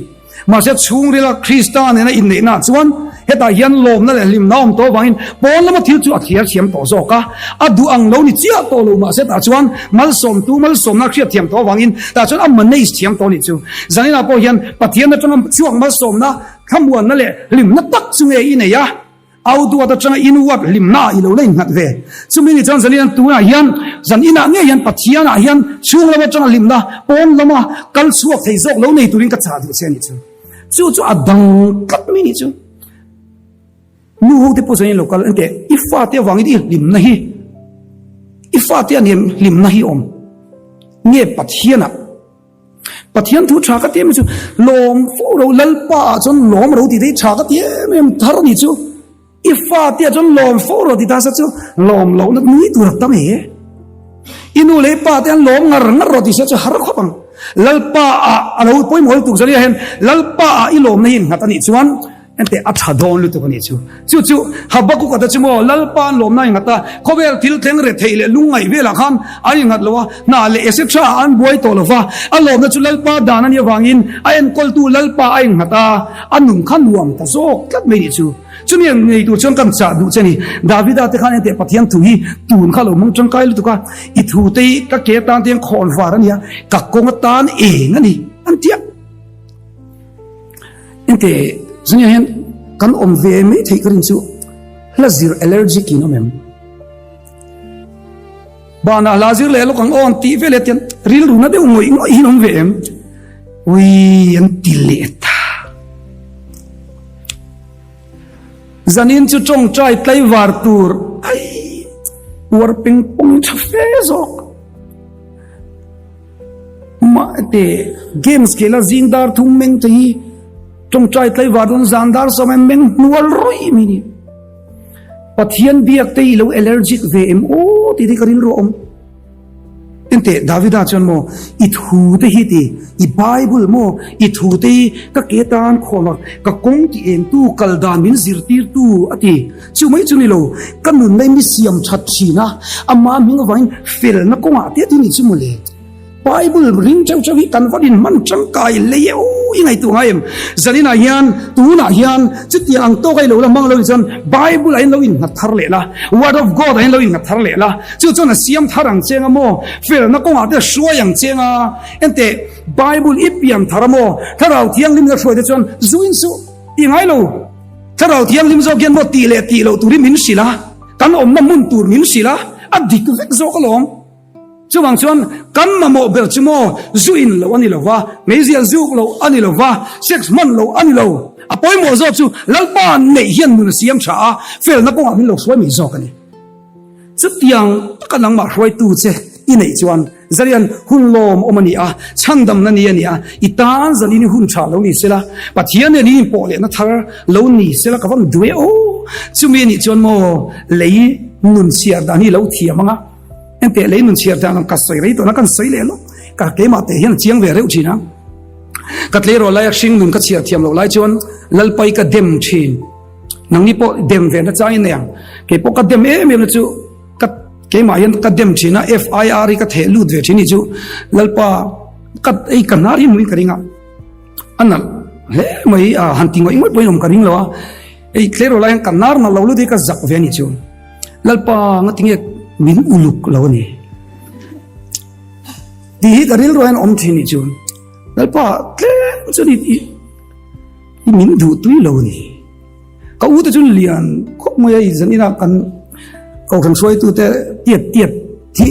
Mahse chhungrila Krista nena inneihna ah chuan hetah hian lawmna leh hlimna a awm tawh avangin pawn lama thil chu a thliar thiam tawh zawk a, a duh ang lo ni chiah tawh lo mahse tah chuan malsawmtu malsawmna a hriat thiam tawh avangin tah chuan a manage thiam tawh a nih chu. Zaninah pawh hian Pathian atanga chhuak malsawmna, thlamuanna leh hlimna tak chu nge i nei a? Outward atanga inward hlimna ah i lo la innghat ve. Chumi ni chuan zanin tunah hian zan inah ngei hian Pathianah hian chhung lam atanga hlimna pawn lama kal chhuak thei zawk lo nei turin ka chah duh che a nih chu. Chu chu a dang tlat mai nih chu. Nu ho te pawh zanin lo kal enteh i fate avangin i hlimna hi i fate a nen hlimna hi awm nge Pathianah Pathian thu tha ka ti em chu lawm fo ro Lalpa ah chuan lawm ro ti te hi tha ka ti em em thar a ni chu i fa te ah chuan lawm fo ro ti ta sa chu lawm loh na nui tur a tam e i nu leh i pa te an lawm ngar ngar ro ti sia chu har khawp ang Lalpa ah a lo pawimawh lutuk zania hian Lalpa ah i lawmna hi innghat a nih chuan Enteh a tha dawn lutuk a nih chu. Chu chu Habakkuk-a te chu maw Lalpa an lawmna a innghat a, khawvel thil thleng retheih leh lungngaih velah khan an innghat lo a, hna leh etc ah an buai tawh lo va, a lawmna chu Lalpa dan a nih avangin a enkawltu Lalpa a innghat a, a nun kha nuam ta zawk tlat mai nih chu. Chumi ang ngei tur chuan kan chah duh che ni. Davida te khan enteh Pathian thu hi tun kha lo hmang tangkai lutuk a, i thu te hi ka ke atan te hian khawn var a nia, ka kawng atan eng a ni an ti a. Ente zania hian kan awm ve mai theih ka rin chu hla zir allergic in awm em? Banah hla zir leh lawk ang aw an tih veleh tian rilru na deuh ngawih ngawih hin awm ve em? Ui an ti leh ta. Zanin chu tawngtai tlaivar tur ai uar peng pawng tha fe zawk. Mahte games khela zing dar thum meng te hi tawngtai tlaivar dawn zan dar sawm em meng hnual ruih mai ni. Pathian biak te hi lo allergic ve em aw tih te ka rilru a awm. Ente Davida chuan maw i thu te hi ti i Bible maw i thu te hi ka ke tan khawm a ka kawng ti eng tu kal dan min zirtir tu a ti. Chu mai chu ni lo ka nunna i mi siam that thin a ama hming avangin felna kawngah te ti ni chu mawle. Bible ring cheu cheu hi kan va in hman tangkai lei e u i ngaihtuah ngai em? Zaninah hian tunah hian chutiang ang tawk a i lo la hmang lo ni chuan Bible ah hian lo innghat thar leh la, Word of God ah hian lo innghat thar leh la, chu chuan a siam thar ang cheng a maw, felna kawngah te a hruai ang cheng a, enteh Bible i pian thar a maw, Thlarau Thianghlim in a hruai te chuan zu in suh i ngai lo. Thlarau Thianghlim zawk hian maw tih leh tih loh turin min hrilh a, kan awmna hmun tur min hrilh a, a dik vek zawk alawm. Chuvang chuan kan mamawh ber chu maw zu in loh a ni lo va, meizial zuk loh a ni lo va, sex hman loh a ni lo. A pawimawh zawk chu Lalpa neih hian nun a siam tha a, felna kawngah min lo hruai mai zawk a ni. Chutiang taka nangmah hruaitu che i neih chuan Zalian hun lawm awm a ni a, chhandamna ni a ni a, i tan zanin i hun tha lo ni sela, Pathian nen i inpawh lehna thar lo ni sela ka van duai aw. Chumi a nih chuan maw lei nun chhiar dan hi lo thiam ang a. Enteh lei nun chhiar dan ang ka sawi rei tawhna kan sawi leh lawk. Ka keimah teh hian a chiang ve reuh thin a. Ka tleirawl laia hring nun ka chhiar thiam loh lai chuan Lalpai ka dem thin. Nangni pawh dem ve na chang in nei ang. Kei pawh ka dem em em na chu ka keimah hian ka dem thin a, FIR hi ka theh lut ve thin ni chu Lalpa ka ei ka hnar hi hmuin ka ring a. A nalh hle mai a han ti ngawih ngawih pawhin awm ka ring lo a. Ei tleirawl lai hian ka hnar nalh lo lut hi ka zak ve a ni chu. Lalpa ngatinge min uluk lo a ni. Tih hi ka rilru hian awm thin ni chu. Lalpa tlem chuan i i min duh tui lo a ni. Ka u te chu lian khawp mai a i zan inah kan kohhran hruaitu te tiat tiat hi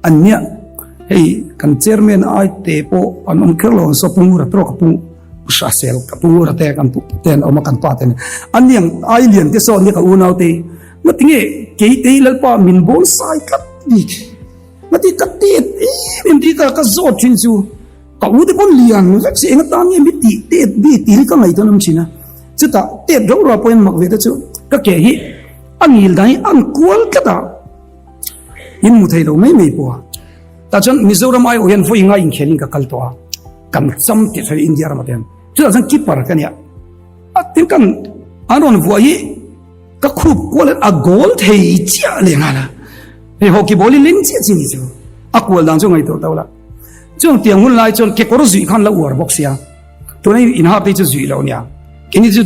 an nia. Hei kan chairman ai te pawh an awm kher lo ang saw Pu Ngura te erawh ka pu Hrahsel ka pu Ngura te kan pu te an awm a kan pa te an niang ai lian te saw an nia ka unau te ngatinge kei te hi Lalpa min bawn sai tlat bik. Ngati ka tet em em tih ka ka zawt thin chu ka u te pawn lian vek si eng atan nge mi tih tet bik tih hi ka ngaihtuah awm thin a chutah tet rauh rauh pawhin mak ve te chu ka ke hi a ngil dan hi a ang kual tlat a in hmu thei lo mai mai pawh a tah chuan Mizoram aiawh hian vawi nga inkhel in ka kal tawh a kan cham tih hre India ramah te hian chutah chuan keeper ka nia a tin kan an rawn vuah hi Ka khup kual a goal thei chiah leh nghal a, hei hockey ball hi leng chiah chi ni chu a kual dan chu ngaihtuah to la. Chuang tiang hun lai chuan kekawr zuih khan la uar bawk sia, tuna in hak te chu zuih lo nia, keini chu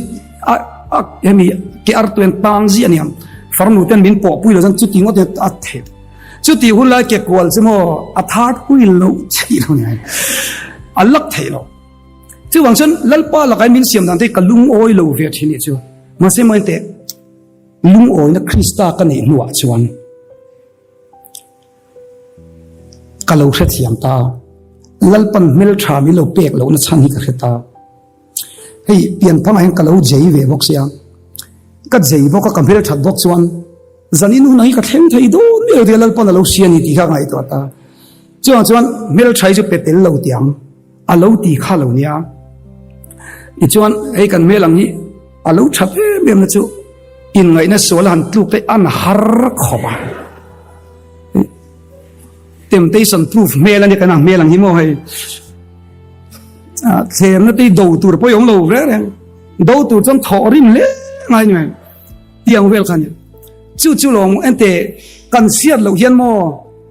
a a hemi ke ar tuen tang ziah ania, farnu ten min pawh pui lo chuan chuti ngawt hian a thep. Chuti hun lai ke kual chu maw a thar pui lo theih lo nia, a lak theih lo. Chuvang chuan Lalpa lakah min siam dan te ka lungawi lo ve thin nih chu. Mahse maw enteh, lungawina Krista ka neih hnuah chuan ka lo hrethiam ta. Lalpan hmeltha min lo pek lohna chhan hi ka hre ta. Hei pianphangah hian ka lo jei ve bawk sia. Ka jei bawk a, ka hmelthat bawk chuan zanin hunah hi ka thleng thei dawn miau tia Lalpan a lo hria ni tih kha ka ngaihtuah ta. Chuvang chuan hmeltha hi chu pe tel lo tiang. A lo ti kha lo nia. Tichuan hei kan hmel ang hi a lo that em em na chu inngaihna sual a han tluk te an har khawp a. Temptation proof hmel a nia kan ang hmel ang hi maw hei. Thlemna te do tur pawh i awm lo reng reng. Do tur chuan thawh rim hle ngai ni mai. Tiang vel kha nia. Chu chu lawng ente kan hriat loh hian maw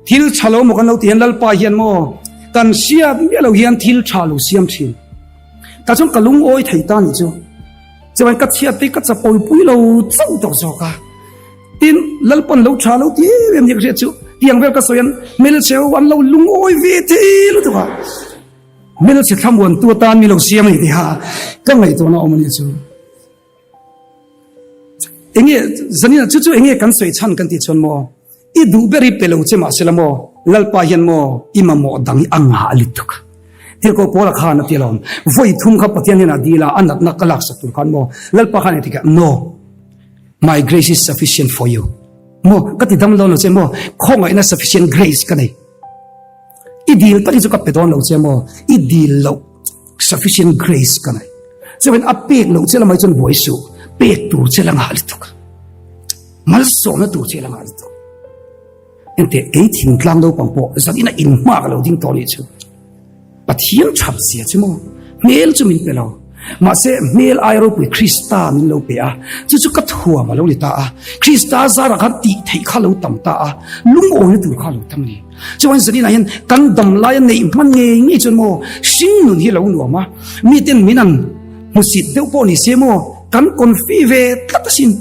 thil tha lo maw kan lo ti hian Lalpa hian maw kan hriat miah lo hian thil tha lo siam thin. Tah chuan ka lungawi thei ta nih chu. Chuan ka chhiat te ka chapawi pui lo chauh tawh zawk a. Tin Lalpan lo tha lo ti em em nia ka hriat chu. Tiang vel ka sawi hian hmelchhe ho an lo lungawi ve thei lutuk a. Hmelchhe thlamuantu atan mi lo siam a ni tih kha ka ngaihtuahna awm a nih chu. Enge zanina chu chu enge kan sawi chhan kan tih chuan maw i duh ber hi pe lo che mahse la maw Lalpa hian maw i mamawh dang hi a ngah lutuk Tirhkoh Paula khan a ti alawm vawi thum kha Pathian hnenah dil a a natna ka laksak tur khan maw Lalpa khan engtik ah no my grace is sufficient for you maw ka ti dam dawn lo che maw khawngaihna sufficient grace ka nei i dil tak hi chu ka pe dawn lo che maw i dil loh Sufficient grace ka nei. Chuan a pek loh che lamah chuan buai suh. Pek tur che la ngah lutuk. Malsawmna tur che la ngah lutuk. Enteh kei thingtlang naupang pawh zanin a inhma ka lo ding tawh nih chu. Pathian that zia chu maw? Hmel chu min pe lo. Mahse hmel ai ropui Krista min lo pe a. Chu chu ka thuam a lo ni ta a. Krista zarah khan tih theih kha lo tam ta a. Lungawina tur kha lo tam a ni. Chuan zaninah hian kan dam laia neih hman ngei ngei chuan maw hring nun hi lo nuam a, miten min an hmusit deuh pawh ni se maw kan confi ve tlat asin.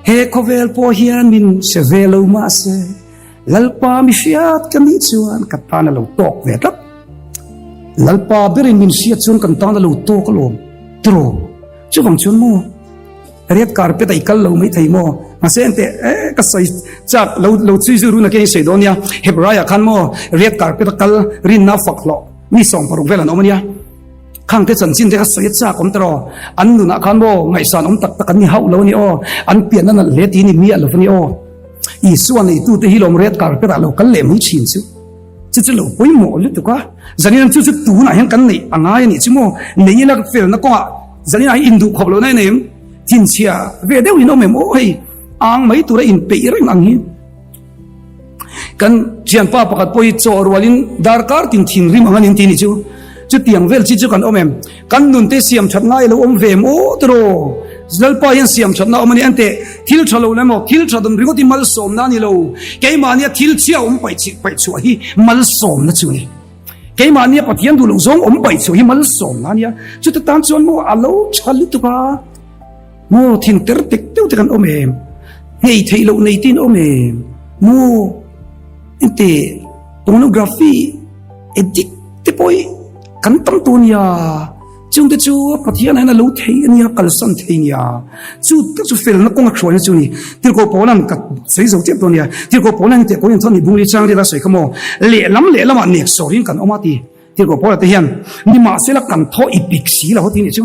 He khawvel pawh hian min hre ve lo mahse Lalpa mi hriat ka nih chuan ka tan a lo tawk ve tlat. Lalpa berin min hriat chuan kan tan a lo tawk alawm tiraw? Chuvang chuan maw Red carpet a i kal lo mai thei maw? Mahse enteh eh ka sawi chak lo lo chui zui run a keng sawi dawn nia. Hebraiah khan maw red carpet a kal rinna fak hlawh mi 60 vel an awm a nia. Khang te chanchin te kha sawi a chak awm ta rawh. An nunah khan maw ngaihsan awm tak tak an ni hauh lo a ni aw. An pianna nalh hle ti ni miah lo a ni aw. Isua neitute hi lawm red carpet ah lo kal leh mai thin chu. Chu chu lo pawimawh lutuk a. Zanin chu chu tunah hian kan neih a ngai a nih chu maw. Nei ila felna kawngah Zanin ah hi induh khawp lohna in em? Thinchhia ve deuh in awm em? Aw hei ang mai tura inpeih reng ang hi. Kan thianpa pakhat pawh hi chaw rualin darkar tin thinrim ang a nin ti ni chu. Chutiang vel chi chu kan awm em? Kan nunte siam that ngai lo awm ve em aw tiraw? Lalpa hian siam thatna awm a ni. Ante thil tha lo emaw thil tha dawn ringawt hi malsawmna a ni lo. Keimahnia thil chhia awm paih chih paih chhuah hi malsawmna chu a ni. Keimahnia Pathian duh loh zawng awm paih chhuah hi malsawmna a nia. Chuta tan chuan maw a lo tha lutuk a. Maw thin ter tek deuh te kan awm em? Nghei theih loh nei te in awm em? Maw ente pornography addict te pawh hi kan tam tawh nia. Chungte chu Pathian hian a lo thei a nia, kalsan thei nia. Chu tak chu felna kawng a hruaina chu a ni. Tirhkoh Paula'n ka sawi zo chiah tawh nia. Tirhkoh Paula'n teh pawhin chuan bung li chang riat a sawi kha maw? Lehlam lehlamah nek sawrin kan awm a ti. Tirhkoh Paula te hian nimahsela kan thaw i pik si lo ti nih chu.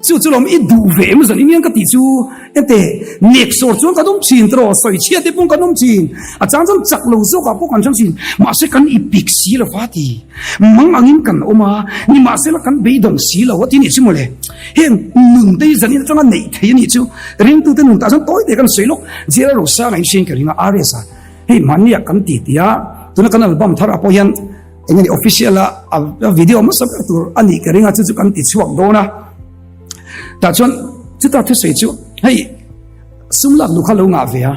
Chu chu lawm i duh ve em zan iniang ka tih chu ente nek sawr chuan kan awm thin tiraw sawi chhia te pawh kan awm thin a chang chuan chak lo zawkah pawh kan hrang thin mahse kan i pik si lo va ti mang angin kan awm a nimahsela kan beidawng si lo a ti nih chu mawle heng nun te hi zanin atanga neih thei a nih chu ringtute nun tah chuan tawi te kan sawi lawk Zira Rosanga in hriain ka ring a RS a hei mahnia kan ti tia tuna kan album thar ah pawh hian Eng nge official a a video hmasa ber tur a nih ka ring a chu chu kan ti chhuak dawn a tah chuan chuta thusawi chu hei sum lak lu kha lo ngah ve a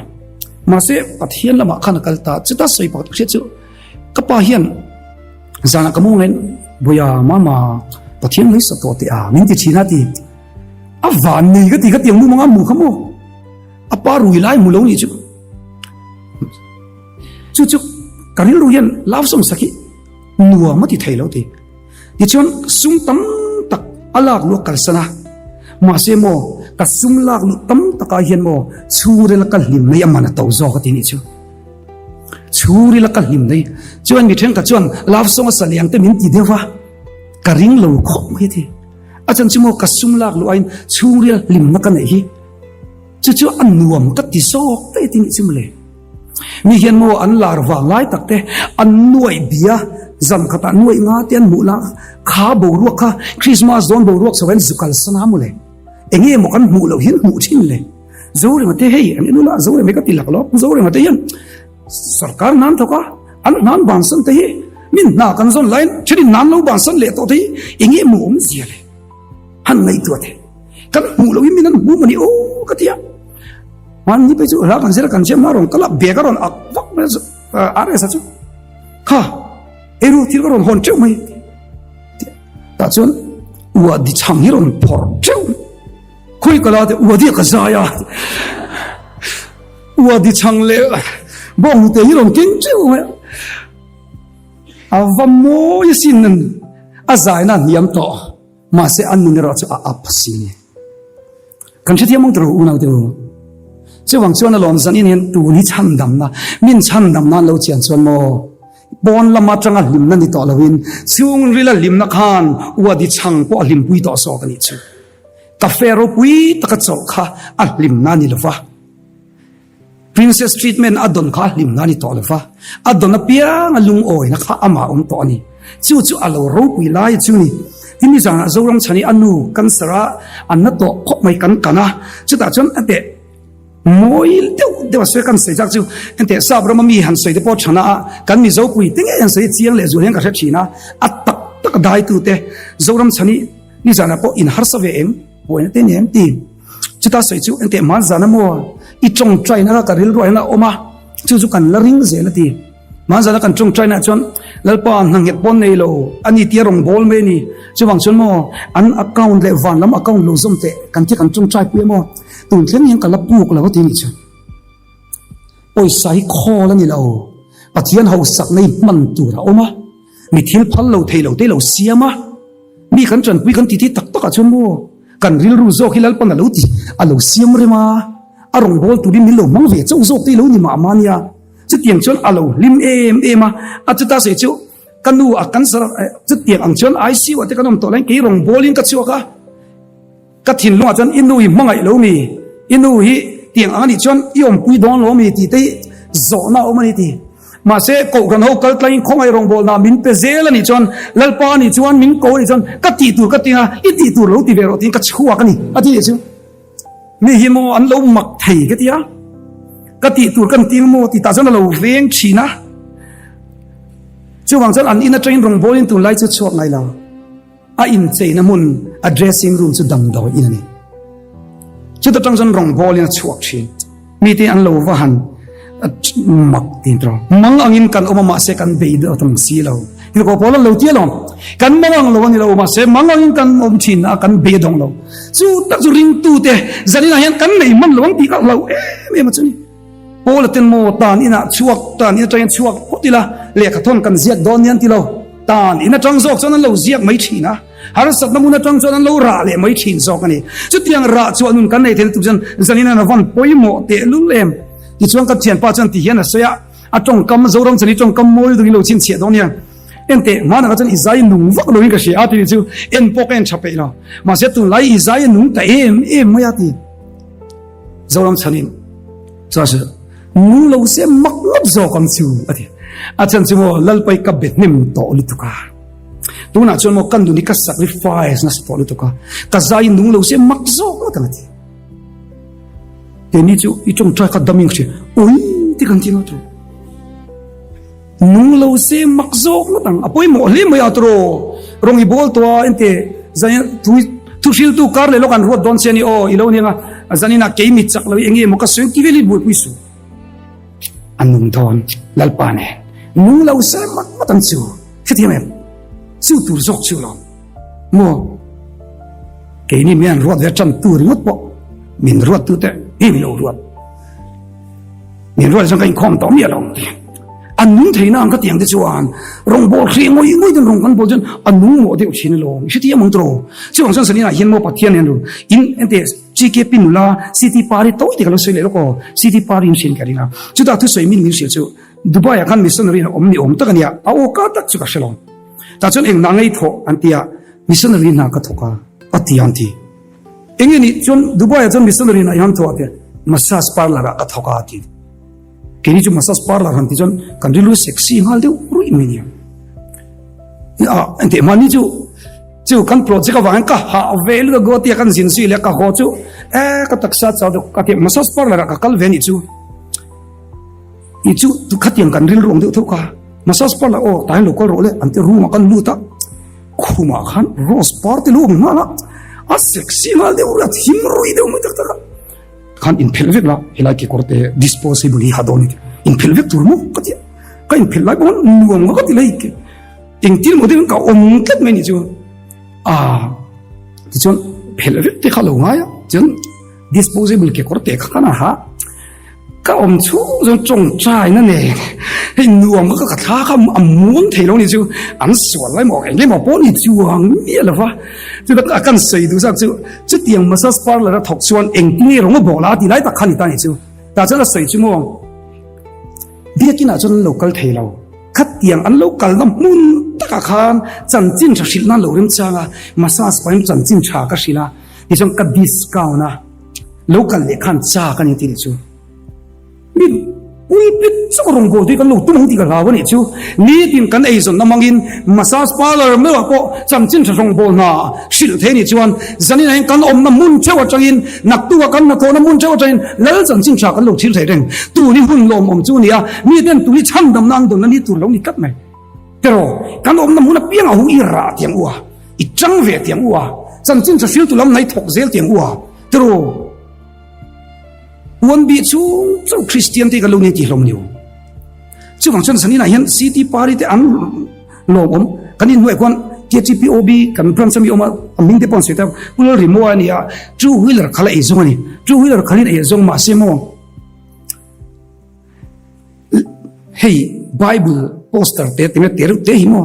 mahse Pathian lamah khan a kal ta chuta sawi pakhat hriat chu ka pa hian zanah ka mu ngain buia mama Pathian mai sa tawh teh a min ti thin a ti a van nei ka ti ka tiang mu manga mu kha mu a pa rui lai mu lo ni chu Chu chu ka rilru hian love song sak hi nuam a ti thei lo ti. Tichuan sum tam tak a lak luh a kalsan a, mahse maw ka sum lak luh tam takah hian maw chhungril a ka hlim mai a man a to zawk a ti nih chu. Chhungril a ka hlim mai chuan mi thenkhat chuan love song a sa leh ang te min ti deuh va, ka ring lo khawp mai a ti. A chan chu maw ka sum lak luh aiin chhungril hlimna ka neih hi chu chu a nuam ka ti zawk daih a ti nih chu mawle. Mi hian maw an lar vang lai tak te an nuaih bia zan khatah nuaih nga te an hmuh la kha boruak kha Christmas dawn boruak chho hian zu kal sana maw le enge maw kan hmuh loh hian hmuh thin le Zorema te hei an en ula Zorema hi ka ti lak lo Zorema te hian sarkar nan thawk a an hnan bansan te hi min hna kan zawn laiin thenin nan lo bansan leh tawh te hi enge maw awmzia le han ngaihtuah te kan hmuh loh hi min an hmu maw ni aw ka ti a. Hmanni phei chu hla kan zir a kan siam hma rawn kal a bag a rawn ak vak mai a RS a chu kha eiru thil ka rawn hawn teuh mai tah chuan ua di chhang hi rawn phawrh teuh khawi ka la te ua di a ka zai a ua di chhang leh bawng hnute hi rawn keng teuh mai a va mawi asin a zaina a hniam tawh. Mahse an nun erawh chu a up si ni. Kan hrethiam ang tawh unau te u. Chuvang chuan a lawm zan in hian tun hi chhandamna, min chhandam nan lo chian chuan maw pawn lam atanga hlimna ni tawh loin chhungrila hlimna khan uadi chhang pawh a hlimpui tawh zawk a nih chu. Cafe ropui taka chawlh kha a hlimna ni lova. Princess treatment a dawn kha a hlimna a ni tawh lo va, a dawn apiang a lungawina kha amah a awm tawh a ni. Chu chu a lo ropui lai chu ni. Tin nizanah Zoram chhan hi a nu cancer a an na tawh khawp mai kan kan a, chutah chuan a teh mawi deuh deuh a sawi kan sawi chak chu enteh sap rama mi han sawi te pawh thana a kan Mizo pui te ngei han sawi chiang leh zual hian ka hre thin a, a tak tak daitu te Zoram chhan hi nizanah pawh in harsa ve em? Buaina te nen ti. Chuta sawi chu engteh hman zan a maw? I tawngtaina kha ka rilruah hian a awm a, chu chu kan la ring zel a ti. Hman zana kan tawngtaina chuan Lalpa hna nghet pawn nei lo a ni tia rawn bawl mai a ni. Chuvang chuan maw an account leh van lam account lo zawm teh kan tia kan tawngtai pui a maw? Tun thleng hian ka la puk lo a ti nih chu. Pawisa hi khawl a ni lo. Pathian hausakna hi hman tur a awm a, mi thil phal lo thei lo te lo siam a. Mi kan tanpui kan titi tak takah chuan maw kan rilru zawk hi Lalpan a lo ti a lo siam rem a, a rawngbâwl turin min lo hmang ve chauh zawk te hi lo ni mah mah nia. Chutiang chuan a lo hlim em em a, a chuta sawi chu ka nu a cancer a, chutiang ang chuan ICU ah te kan awm tawh laiin kei rawngbâwlin ka chhuak a. Ka thinlungah chuan i nu hi hmangaih lo mi, i nu hi tiang ang a nih chuan i awmpui dawn lo mi tih te hi zawhna a awm a ni ti. Mahse, Kohhran ho kal tlangin khawngaih rawngbawlna min pe zel a nih chuan, Lalpa a nih chuan min ko a nih chuan ka tih tur ka ti a, i tih tur lo ti ve rawh tiin ka chhuak a ni a ti nih chu. Mi hi maw an lo mak thei ka ti a, ka tih tur kan ti maw tih tah chuan a lo veng thin a. Chuvang chuan an in atangin rawngbawlin tunlai chu chhuak ngai lo. A incheina hmun, a dressing room chu damdawi in a ni. Chuta tang chuan rawngbawlin a chhuak thin. Mite an lo va han mak tin tawh. Mang angin kan awm a mahse kan bei deuh thung si lo. Tirhkoh pawl an lo ti alawm. Kan mang ang lo a ni lo mahse mang angin kan awm thin a kan bei dawng lo. Chu tak chu ringtute zaninah hian kan nei hman lo ang tih ka hlau em em a chu ni. Paula ten maw tan inah chhuak tan in atangin chhuak phawt ila lehkha thawn kan ziak dawn nia an ti lo. Tan in atang zawk chuan an lo ziak mai thin a, harsatna hmun atang chuan an lo rah leh mai thin zawk a ni. Chutiang rah chuah nun kan nei theih lutuk chuan zanin an van pawimawh tehlul em. Tichuan ka thianpa chuan ti hian a sawi a, a tawngkam Zoram chani tawngkam mawi lutuk in lo chhinchhiah dawn nia. Enteh, hmanah chuan i zai nung vak loin ka hria a ti chu en pawh ka en tha peih lo. Mahse tunlai i zai a nung ta em em mai a ti. Zoram chhanin chuan hrilh nung lo se mak ngawt zawk ang chu a ti. A chhan chu maw Lalpai ka be hnem tawh lutuk a. Tunah chuan maw ka nun hi ka sacrifice nasa tawh lutuk a. Ka zai nung lo se mak zawk ngawt ang a ti. Keini chu i tawngtai kha dam in ka hria. Ui ti kan ti ngawt rawh. Nung lo se mak zawk ngawt ang. A pawimawh hle mai a tawraw. Rawng i bawl tawh a ente zan thu thu hriltu kar leh lawk an ruat dawn che a ni aw i lo nia nga zanin ah kei mit chak lo i enge maw ka sawi ti vel hi buaipui suh. A nung dawn Lalpa nen nung lo se mak ngawt ang chu. Hrethiam em? Chu tur zawk chu lawm maw? Keini min an ruat ve tan tu ringawt pawh min ruat tu te hi min lo ruat. Min ruat chuan ka inkhawm tawh miah lo ang ti. A nung thei na ang ka tiang te chuan rawngbawl hrih ngawih ngawih ten rawng kan bawl chuan a nung mawh deuh thin alawm. I hrethiam ang tawh. Chuvang chuan Sanina hian maw Pathian hian ru in ente GKP nula CT Pari tawi te ka lo sawi leh lawk aw. CT Pari in hriat ka ring a. Chutah thusawi min min hrilh chu Dubai ah khan missionary in a awm ni awm tak a nia. A aw ka tak chu ka hre lo. Tah chuan eng na ngei thawh an tia missionary hna ka thawk a a ti an ti. Enge nih chuan Dubai ah chuan missionary in a hian thawh a ti massage parlour ah ka thawk a a ti. Keini chu massage parlour han ti chuan kan rilru sexy nghal deuh ruih mai nia. A engteh mahni chu chu kan project avangin ka hah ve lutuk a Guwahati ah kan zin zui leh ka haw chu e ka taksa chau deuh ka ti massage parlour ah ka kal ve nih chu. I chu khatiang kan rilru ang deuh theuh kha massage parlour aw tah hian lo kal rawh le an ti room ah kan lut a. Khumah khan rose par te lu awm nghal a, a sexy nghal deuh ruih a, thim ruih deuh mai tak tak a. Khan inphelh vek la, helai kekawr te disposable hi ha dawn ni inphelh vek tur maw ka ti a, ka inphelh lai pawh nuam nga ka ti lai ke engtin maw deuhin ka awm tlat mai ni chu a tichuan phelh vek te kha lo ngai a, chuan disposable kekawr te kha kan ha. Ka awm chhung chuan tawngtaina nen hei nuam ka ka thla kha a muang thei lo ni chu an sual lai maw eng emaw pawh ni chuang miah lo va chuta a kan sawi duh zak chu chutiang massage parlour a thawk chuan engtin nge rawng a bawh la a ti lai tak kha ni ta ni chu tah chuan a sawi chu maw biakin ah chuan an lo kal thei lo khatiang an lo kalna hmun takah khan chanchin tha hrilh nan lo remchang a massage pahin chanchin tha ka hrilh a tichuan ka discount a. Lo kal leh khan chak a ni tih chu mi pulpit chauh rawngbâwl tih kan lo tum ang tih ka hlau a nih chu. Nitin kan eizawnna hmangin massage parlour meuhah pawh chanchin tha rawngbâwl hna hrilh thei a nih chuan zaninah hian kan awmna hmun theuh atangin naktuka kan hnathawhna hmun theuh atangin lal chanchin tha kan lo thil thei reng. Tuni hun lawmawm chu a ni a, miten tuni chhandamna an dawnna ni tur lo ni tlat mai. Tiraw, kan awmna hmun apiang a hu i rah tiang u a, i chang ve tiang u a, chanchin tha hriltu lam hnai thawk zel tiang u a, tiraw, uan bih chung chauh Kristian te kan lo ni tih hlawm ni u. Chuvang chuan zaninah hian CT Pari te an lawmawm, kan inhnuai khuan KTPOB kan branch ami awm a, a hming te pawh an sawi ta, Pu Lalrimoa a ni a, two wheeler khala ei zawng a ni, two wheeler khalin ei zawng mahse maw, Hei Bible poster te tinge te reuh te hi maw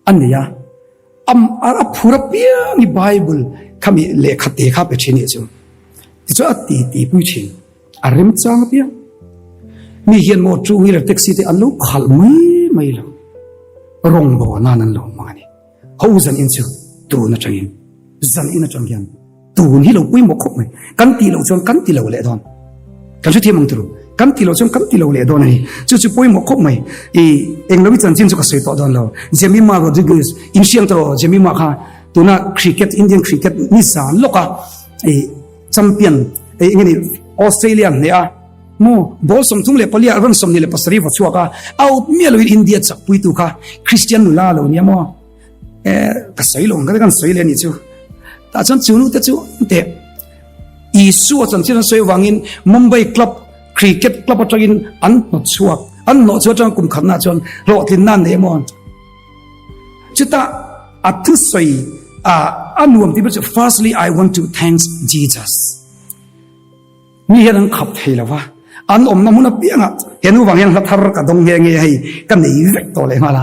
a nei a, a phur apiang hi Bible khami lehkha te kha pe thin nih chu. Tichuan a ti ti pui thin, a remchang apiang. Mi hian maw two wheeler taxi te an lo khalh mai mai lo, rawngbawl nan an lo hmang a ni. Ho zan in chu tun atangin zan in atang hian tun hi lo pawimawh khawp mai. Kan tih loh chuan kan ti lo leh dawn. Kan hrethiam ang turu. Kan ti loh chuan kan ti lo leh dawn a ni. Chu chu pawimawh khawp mai. I englo i chanchin chu ka sawi tawh dawn lo. Jemima Rodriguez in hriang tawh Jemima kha tuna cricket Indian cricket ni zan lawka i champion ei engeni Australia hne a. Maw ball 34 ah run 27 va chhuak a, out miah loin India chakpuitu kha Christian nula lo nia maw? Eh, ka sawi lo ang ka kan sawi leh a nih chu. Tah chuan chu nu te chu teh Isua chanchin an sawi avangin Mumbai club cricket club atangin an hnawt chhuak. An hnawh chhuah atanga kum khatna chuan hlawhtlinna an nei emaw? Chutah a thusawi a nuam tih chu firstly I want to thanks Jesus. Mi hian an khap thei lo va, an awmna hmun apiangah he nu vang hian hla thar ka dawng nghe nghe hei ka nei vek tawh leh nghal a.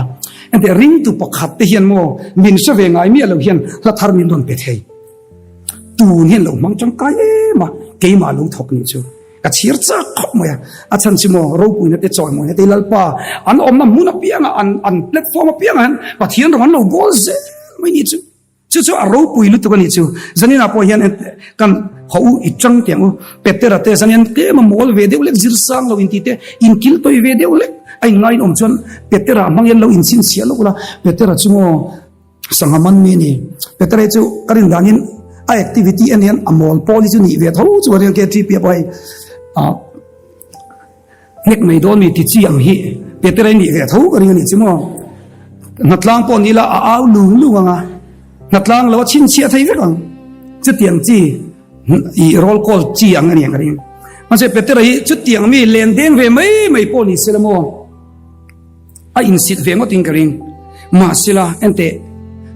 Engtiah ringtu pakhat te hian maw min hre ve ngai miah lo hian hla thar min rawn pe thei. Tun hian lo hmang tangkai em a, keimah lo thawk nih chu ka chhir chak khawp mai a. A chhan chu maw ropuina te chawimawina te Lalpa an awmna hmun apiangah an an platform apiangah hian Pathian rawng an lo bawl zel mai nih chu. Chu chu a ropui lutuk a nih chu. Zanina pawh hian kan haw u i chang teh ang u. Petera te zan hian tlem a mawl ve deuh lek, zir sang lo inti te, inkil tawi ve deuh lek a inngai in awm chuan Petera hmang hian lo inchhinchhiah lawk ula. Petera chu maw sangha man mi a ni. Petera hi chu ka rin danin a activity en hian a mawl pawl hi chu nih ve tho chu a ring a, KTP ah pawh hei ah Hnek mai dawn mi ti chi ang hi Peter a nih ve tho ka ring a nih chu maw. Hnatlang pawh ni la a au lung lung ang a, hnatlang lo a chhinchhiah thei vek ang. Chutiang chi i roll call chi ang a ni ang ka ring. Mahse Peter hi chutiang mi len deng ve mai mai pawh ni se la maw. A insit ve ngawtin ka ring. Mahsela, enteh,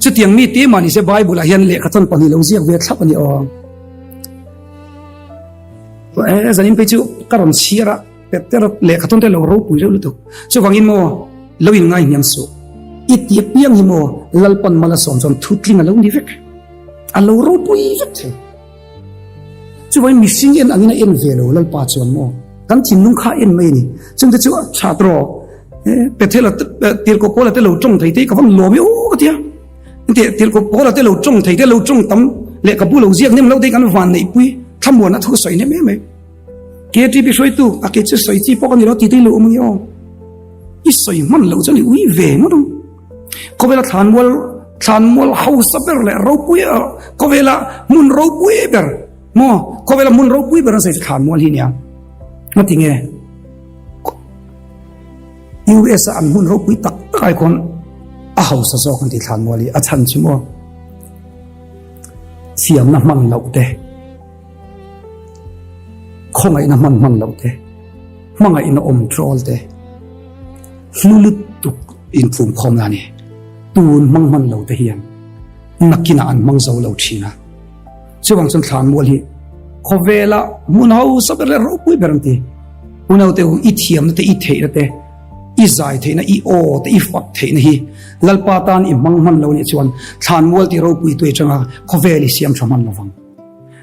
chutiang mi te mah nise Bible-ah hian lehkhathawn pahnih lo ziak ve thlap a ni aw. Eh, zanin phei chu ka rawn chhiar a, Peter lehkhathawn te lo ropui reuh lutuk. Chuvangin maw, lo inngai hniam suh. I ti apiang hi maw, Lalpan mal a sawm chuan thutling a lo ni vek. A lo ropui vek thei. Chuvangin mihring en angin a en ve lo Lalpa chuan maw kan thinlung kha en mai a ni. Chungte chu a that rawh. Bethel-a Tirhkoh Paula te lo tawng thei te ka van lawm e aw ka ti a. Engtiah Tirhkoh Paula te lo tawng thei te lo tawng tam lehkhabu lo ziak nem lo te kan van neihpui thlamuan a thu sawi hnem em mai. KTP hruaitu a ke chu sawi chi pawh ka ni lo ti te lo awm a ni aw. I sawi hman lo chuan i ui ve ngawt ang. Khawvela thlanmual thlanmual hausa ber leh ropui khawvela hmun ropui ber maw khawvela hmun ropui ber an sawi chu thlanmual hi nia ngati nge US a an hmun ropui tak tak ai khawn a hausa zawk an ti thlanmual hi a chhan chu maw thiamna hman loh te Khawngaihna hman hman loh te, hmangaihna awm trawl te, hlu lutuk inphumkhawmna a ni. Tun hmang hman lo te hian nakinah an hmang zo lo thin a. Chuvang chuan thlanmual hi khawvela hmun hausa ber leh ropui ber an ti. Unaute u, i thiamna te, i theihna te, i zai theihna, i aw te, i fak theihna hi Lalpa tan i hmang hman lo nih chuan thlanmual ti ropui tu atanga khawvel i siam tha hman lovang.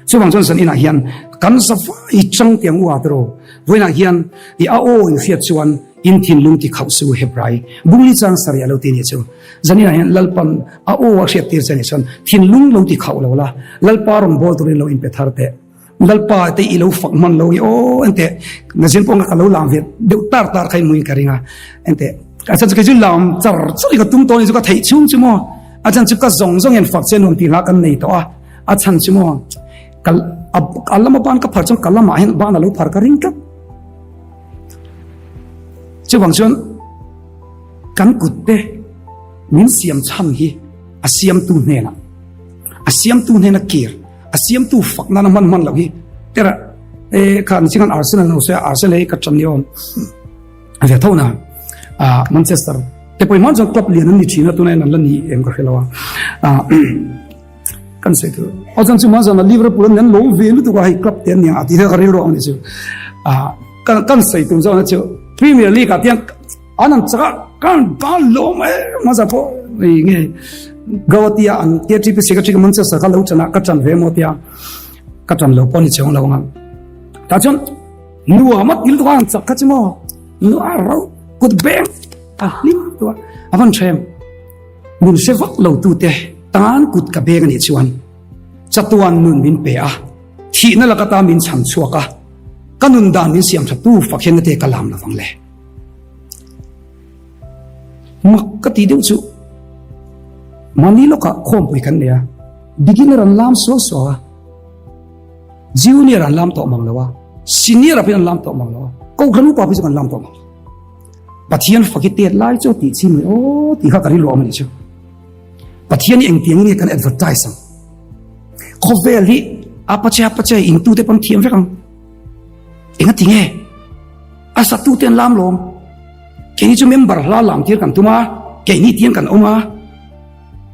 Chuvang chuan zan inah hian kan zavai chang tiang u a tiraw? Vawiinah hian i a aw in hriat chuan in thinlung ti khauh su Hebrai bungli chang sarih a lo ti nih chu. Zan inah hian Lalpan a aw a hriat tir che nih chuan thinlung lo ti khauh lo la, Lalpa rawn bawl turin lo inpe thar teh. Lalpa te i lo fak hman lo i aw enteh nazin pawh ka lo lam ve deuh tar tar kha i hmuin ka ring a enteh a chan chu kei chu lam char char i ka tum tawh ni chu ka theih chhung chu maw a chan chu ka zawng zawng hian fak che nuam tih hla kan nei tawh a. A chhan chu maw ka a lama ban ka phar chuan ka lamah hian ban a lo phar ka ring tlat. Chuvang chuan kan kut te min siam chhan hi a siamtu hnenah a siamtu hnena kir a siamtu fak nana hman hman lo hi tera e khan chingan Arsenal no se Arsenal hi ka chan ni awm ve tho na a Manchester te pawh man chuan club lian an ni thin a tunah hian an la ni em ka hre lo a Kan sawi tur. Aw chan chu ma zan a Liverpool an lo ve lutuk a hei club te an nia a ti ka rilru ang ni chu. A kan kan sawi tum zawng chu Premier League ah tiang an an chaka kan ba lo mai ma za pawh ei nge Gauhatia an KTP secretary ka Manchester ka lo chana ka chan ve mo tia ka chan lo pawh ni cheng lo ang. Ta chuan nuam a til tu an chak kha chu mo nu a ro kut beng a hlim tu a van them. Min hre vak lo tute tan kut ka beng a nih chuan chatuan nun min pe a, thihna laka ta min chhan chhuak a, ka nun dan min siam tha tu fak hian nate ka lam lovang le. Mak ka ti deuh chu mahni lawkah khawmpui kan nei a, beginner an lam suau suau a, junior an lam tawh mang lo a. Senior ah pawhin an lam tawh mang lo a, Kohhran upa pawh chu kan lam tawh mang lo. Pathian fak hi tet lai chu tih chi mai aw tih kha ka rilru awm a nih chu. Pathian hi engtiang nge kan advertise ang? Khawvel hi apache apache intute pawn thiam vek ang. Engati nge? A satute an lam lawm. Keini chu member hla lam tir kan tum a, keini tiang kan awm a.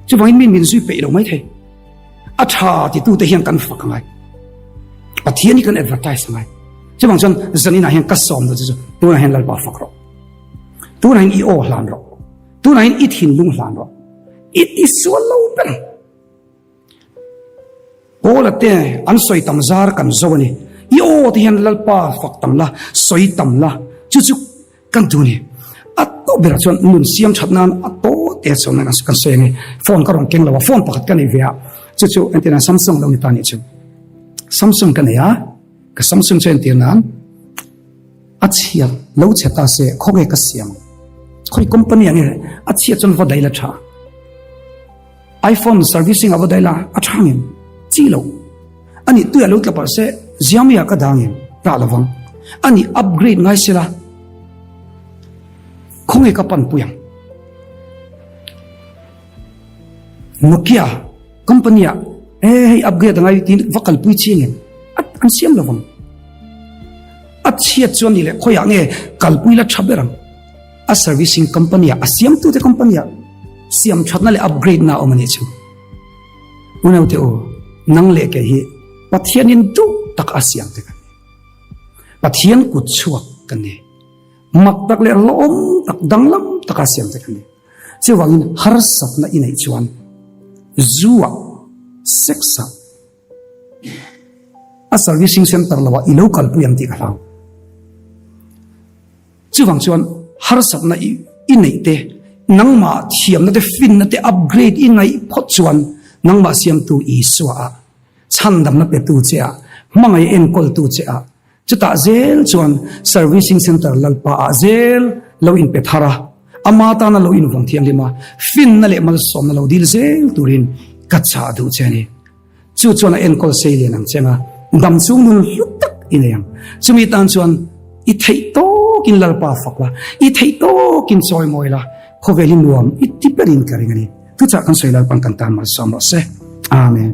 Chuvangin min min zui peih lo mai thei. A tha titute hian kan fak angai. Pathian hi kan advertise angai. Chuvang chuan zaninah hian ka sawm lo chu chu tunah hian Lalpa fak rawh. Tunah hian i aw hlan rawh. Tunah hian i thinlung hlan rawh. I ti sual lo ber. Paula te an sawi tam zar kan zo a ni. I aw te hian Lalpa fak tam la, sawi tam la. Chu chu kan duh a ni. A tawp berah chuan nun siam that nan a tawt te chuan kan sawi ang e. Phone ka rawn keng lo a, phone pakhat ka nei ve a. Chu chu entir nan Samsung lo ni ta nih chu. Samsung ka nei a, ka Samsung chu entir nan a chhia lo chhe ta se khawnge ka siam ang. Khawi company ang e a chhia chuan va daih la tha. iPhone servicing a va daih la a tha ngem? Chi lo. Ani tuia lo tla palh se Xiaomi ah ka dah ngem? Dah lo vang. Ani upgrade ngai se la khawnge ka pan pui ang? Nokia company ah e hei upgrade angai tiin va kalpui chi ngem? An siam lo vang. A chhiat chuan ni leh khawiah nge kalpui la tha ber ang? A servicing company ah, a siamtute company ah siam thatna leh upgrade na awm a nih chu. Unaute u, nang leh kei hi Pathianin duh tak a siam te kan ni. Pathian kut chhuak kan ni. Mak tak leh hlawhawm tak, danglam taka siam te kan ni. Chuvangin harsatna i neih chuan zu ah, sex ah, A servicing center lo ah i lo kalpui ang tih ka hlau. Chuvang chuan harsatna i neih te, nangmah thiamna te, finna te upgrade i ngaih phawt chuan nangmah siamtu Isua ah, chhandamna petu che ah, hmangaih enkawltu che ah, Chutah zel chuan Servicing Centre Lalpa ah zel lo inpe thar a, ama tana lo invawng thianghlim a, finna leh malsawmna lo dil zel turin ka chah duh che a ni. Chu chuan a enkawl sei lian ang cheng a, dam chung nun hlu tak i nei ang. Chumi tan chuan i theih tawkin Lalpa fak la, i theih tawkin chawi mawi la, khawvel hi nuam i ti berin ka ring a ni. Thuchah kan sawi Lalpan kan tan malsawm rawh se. Amen.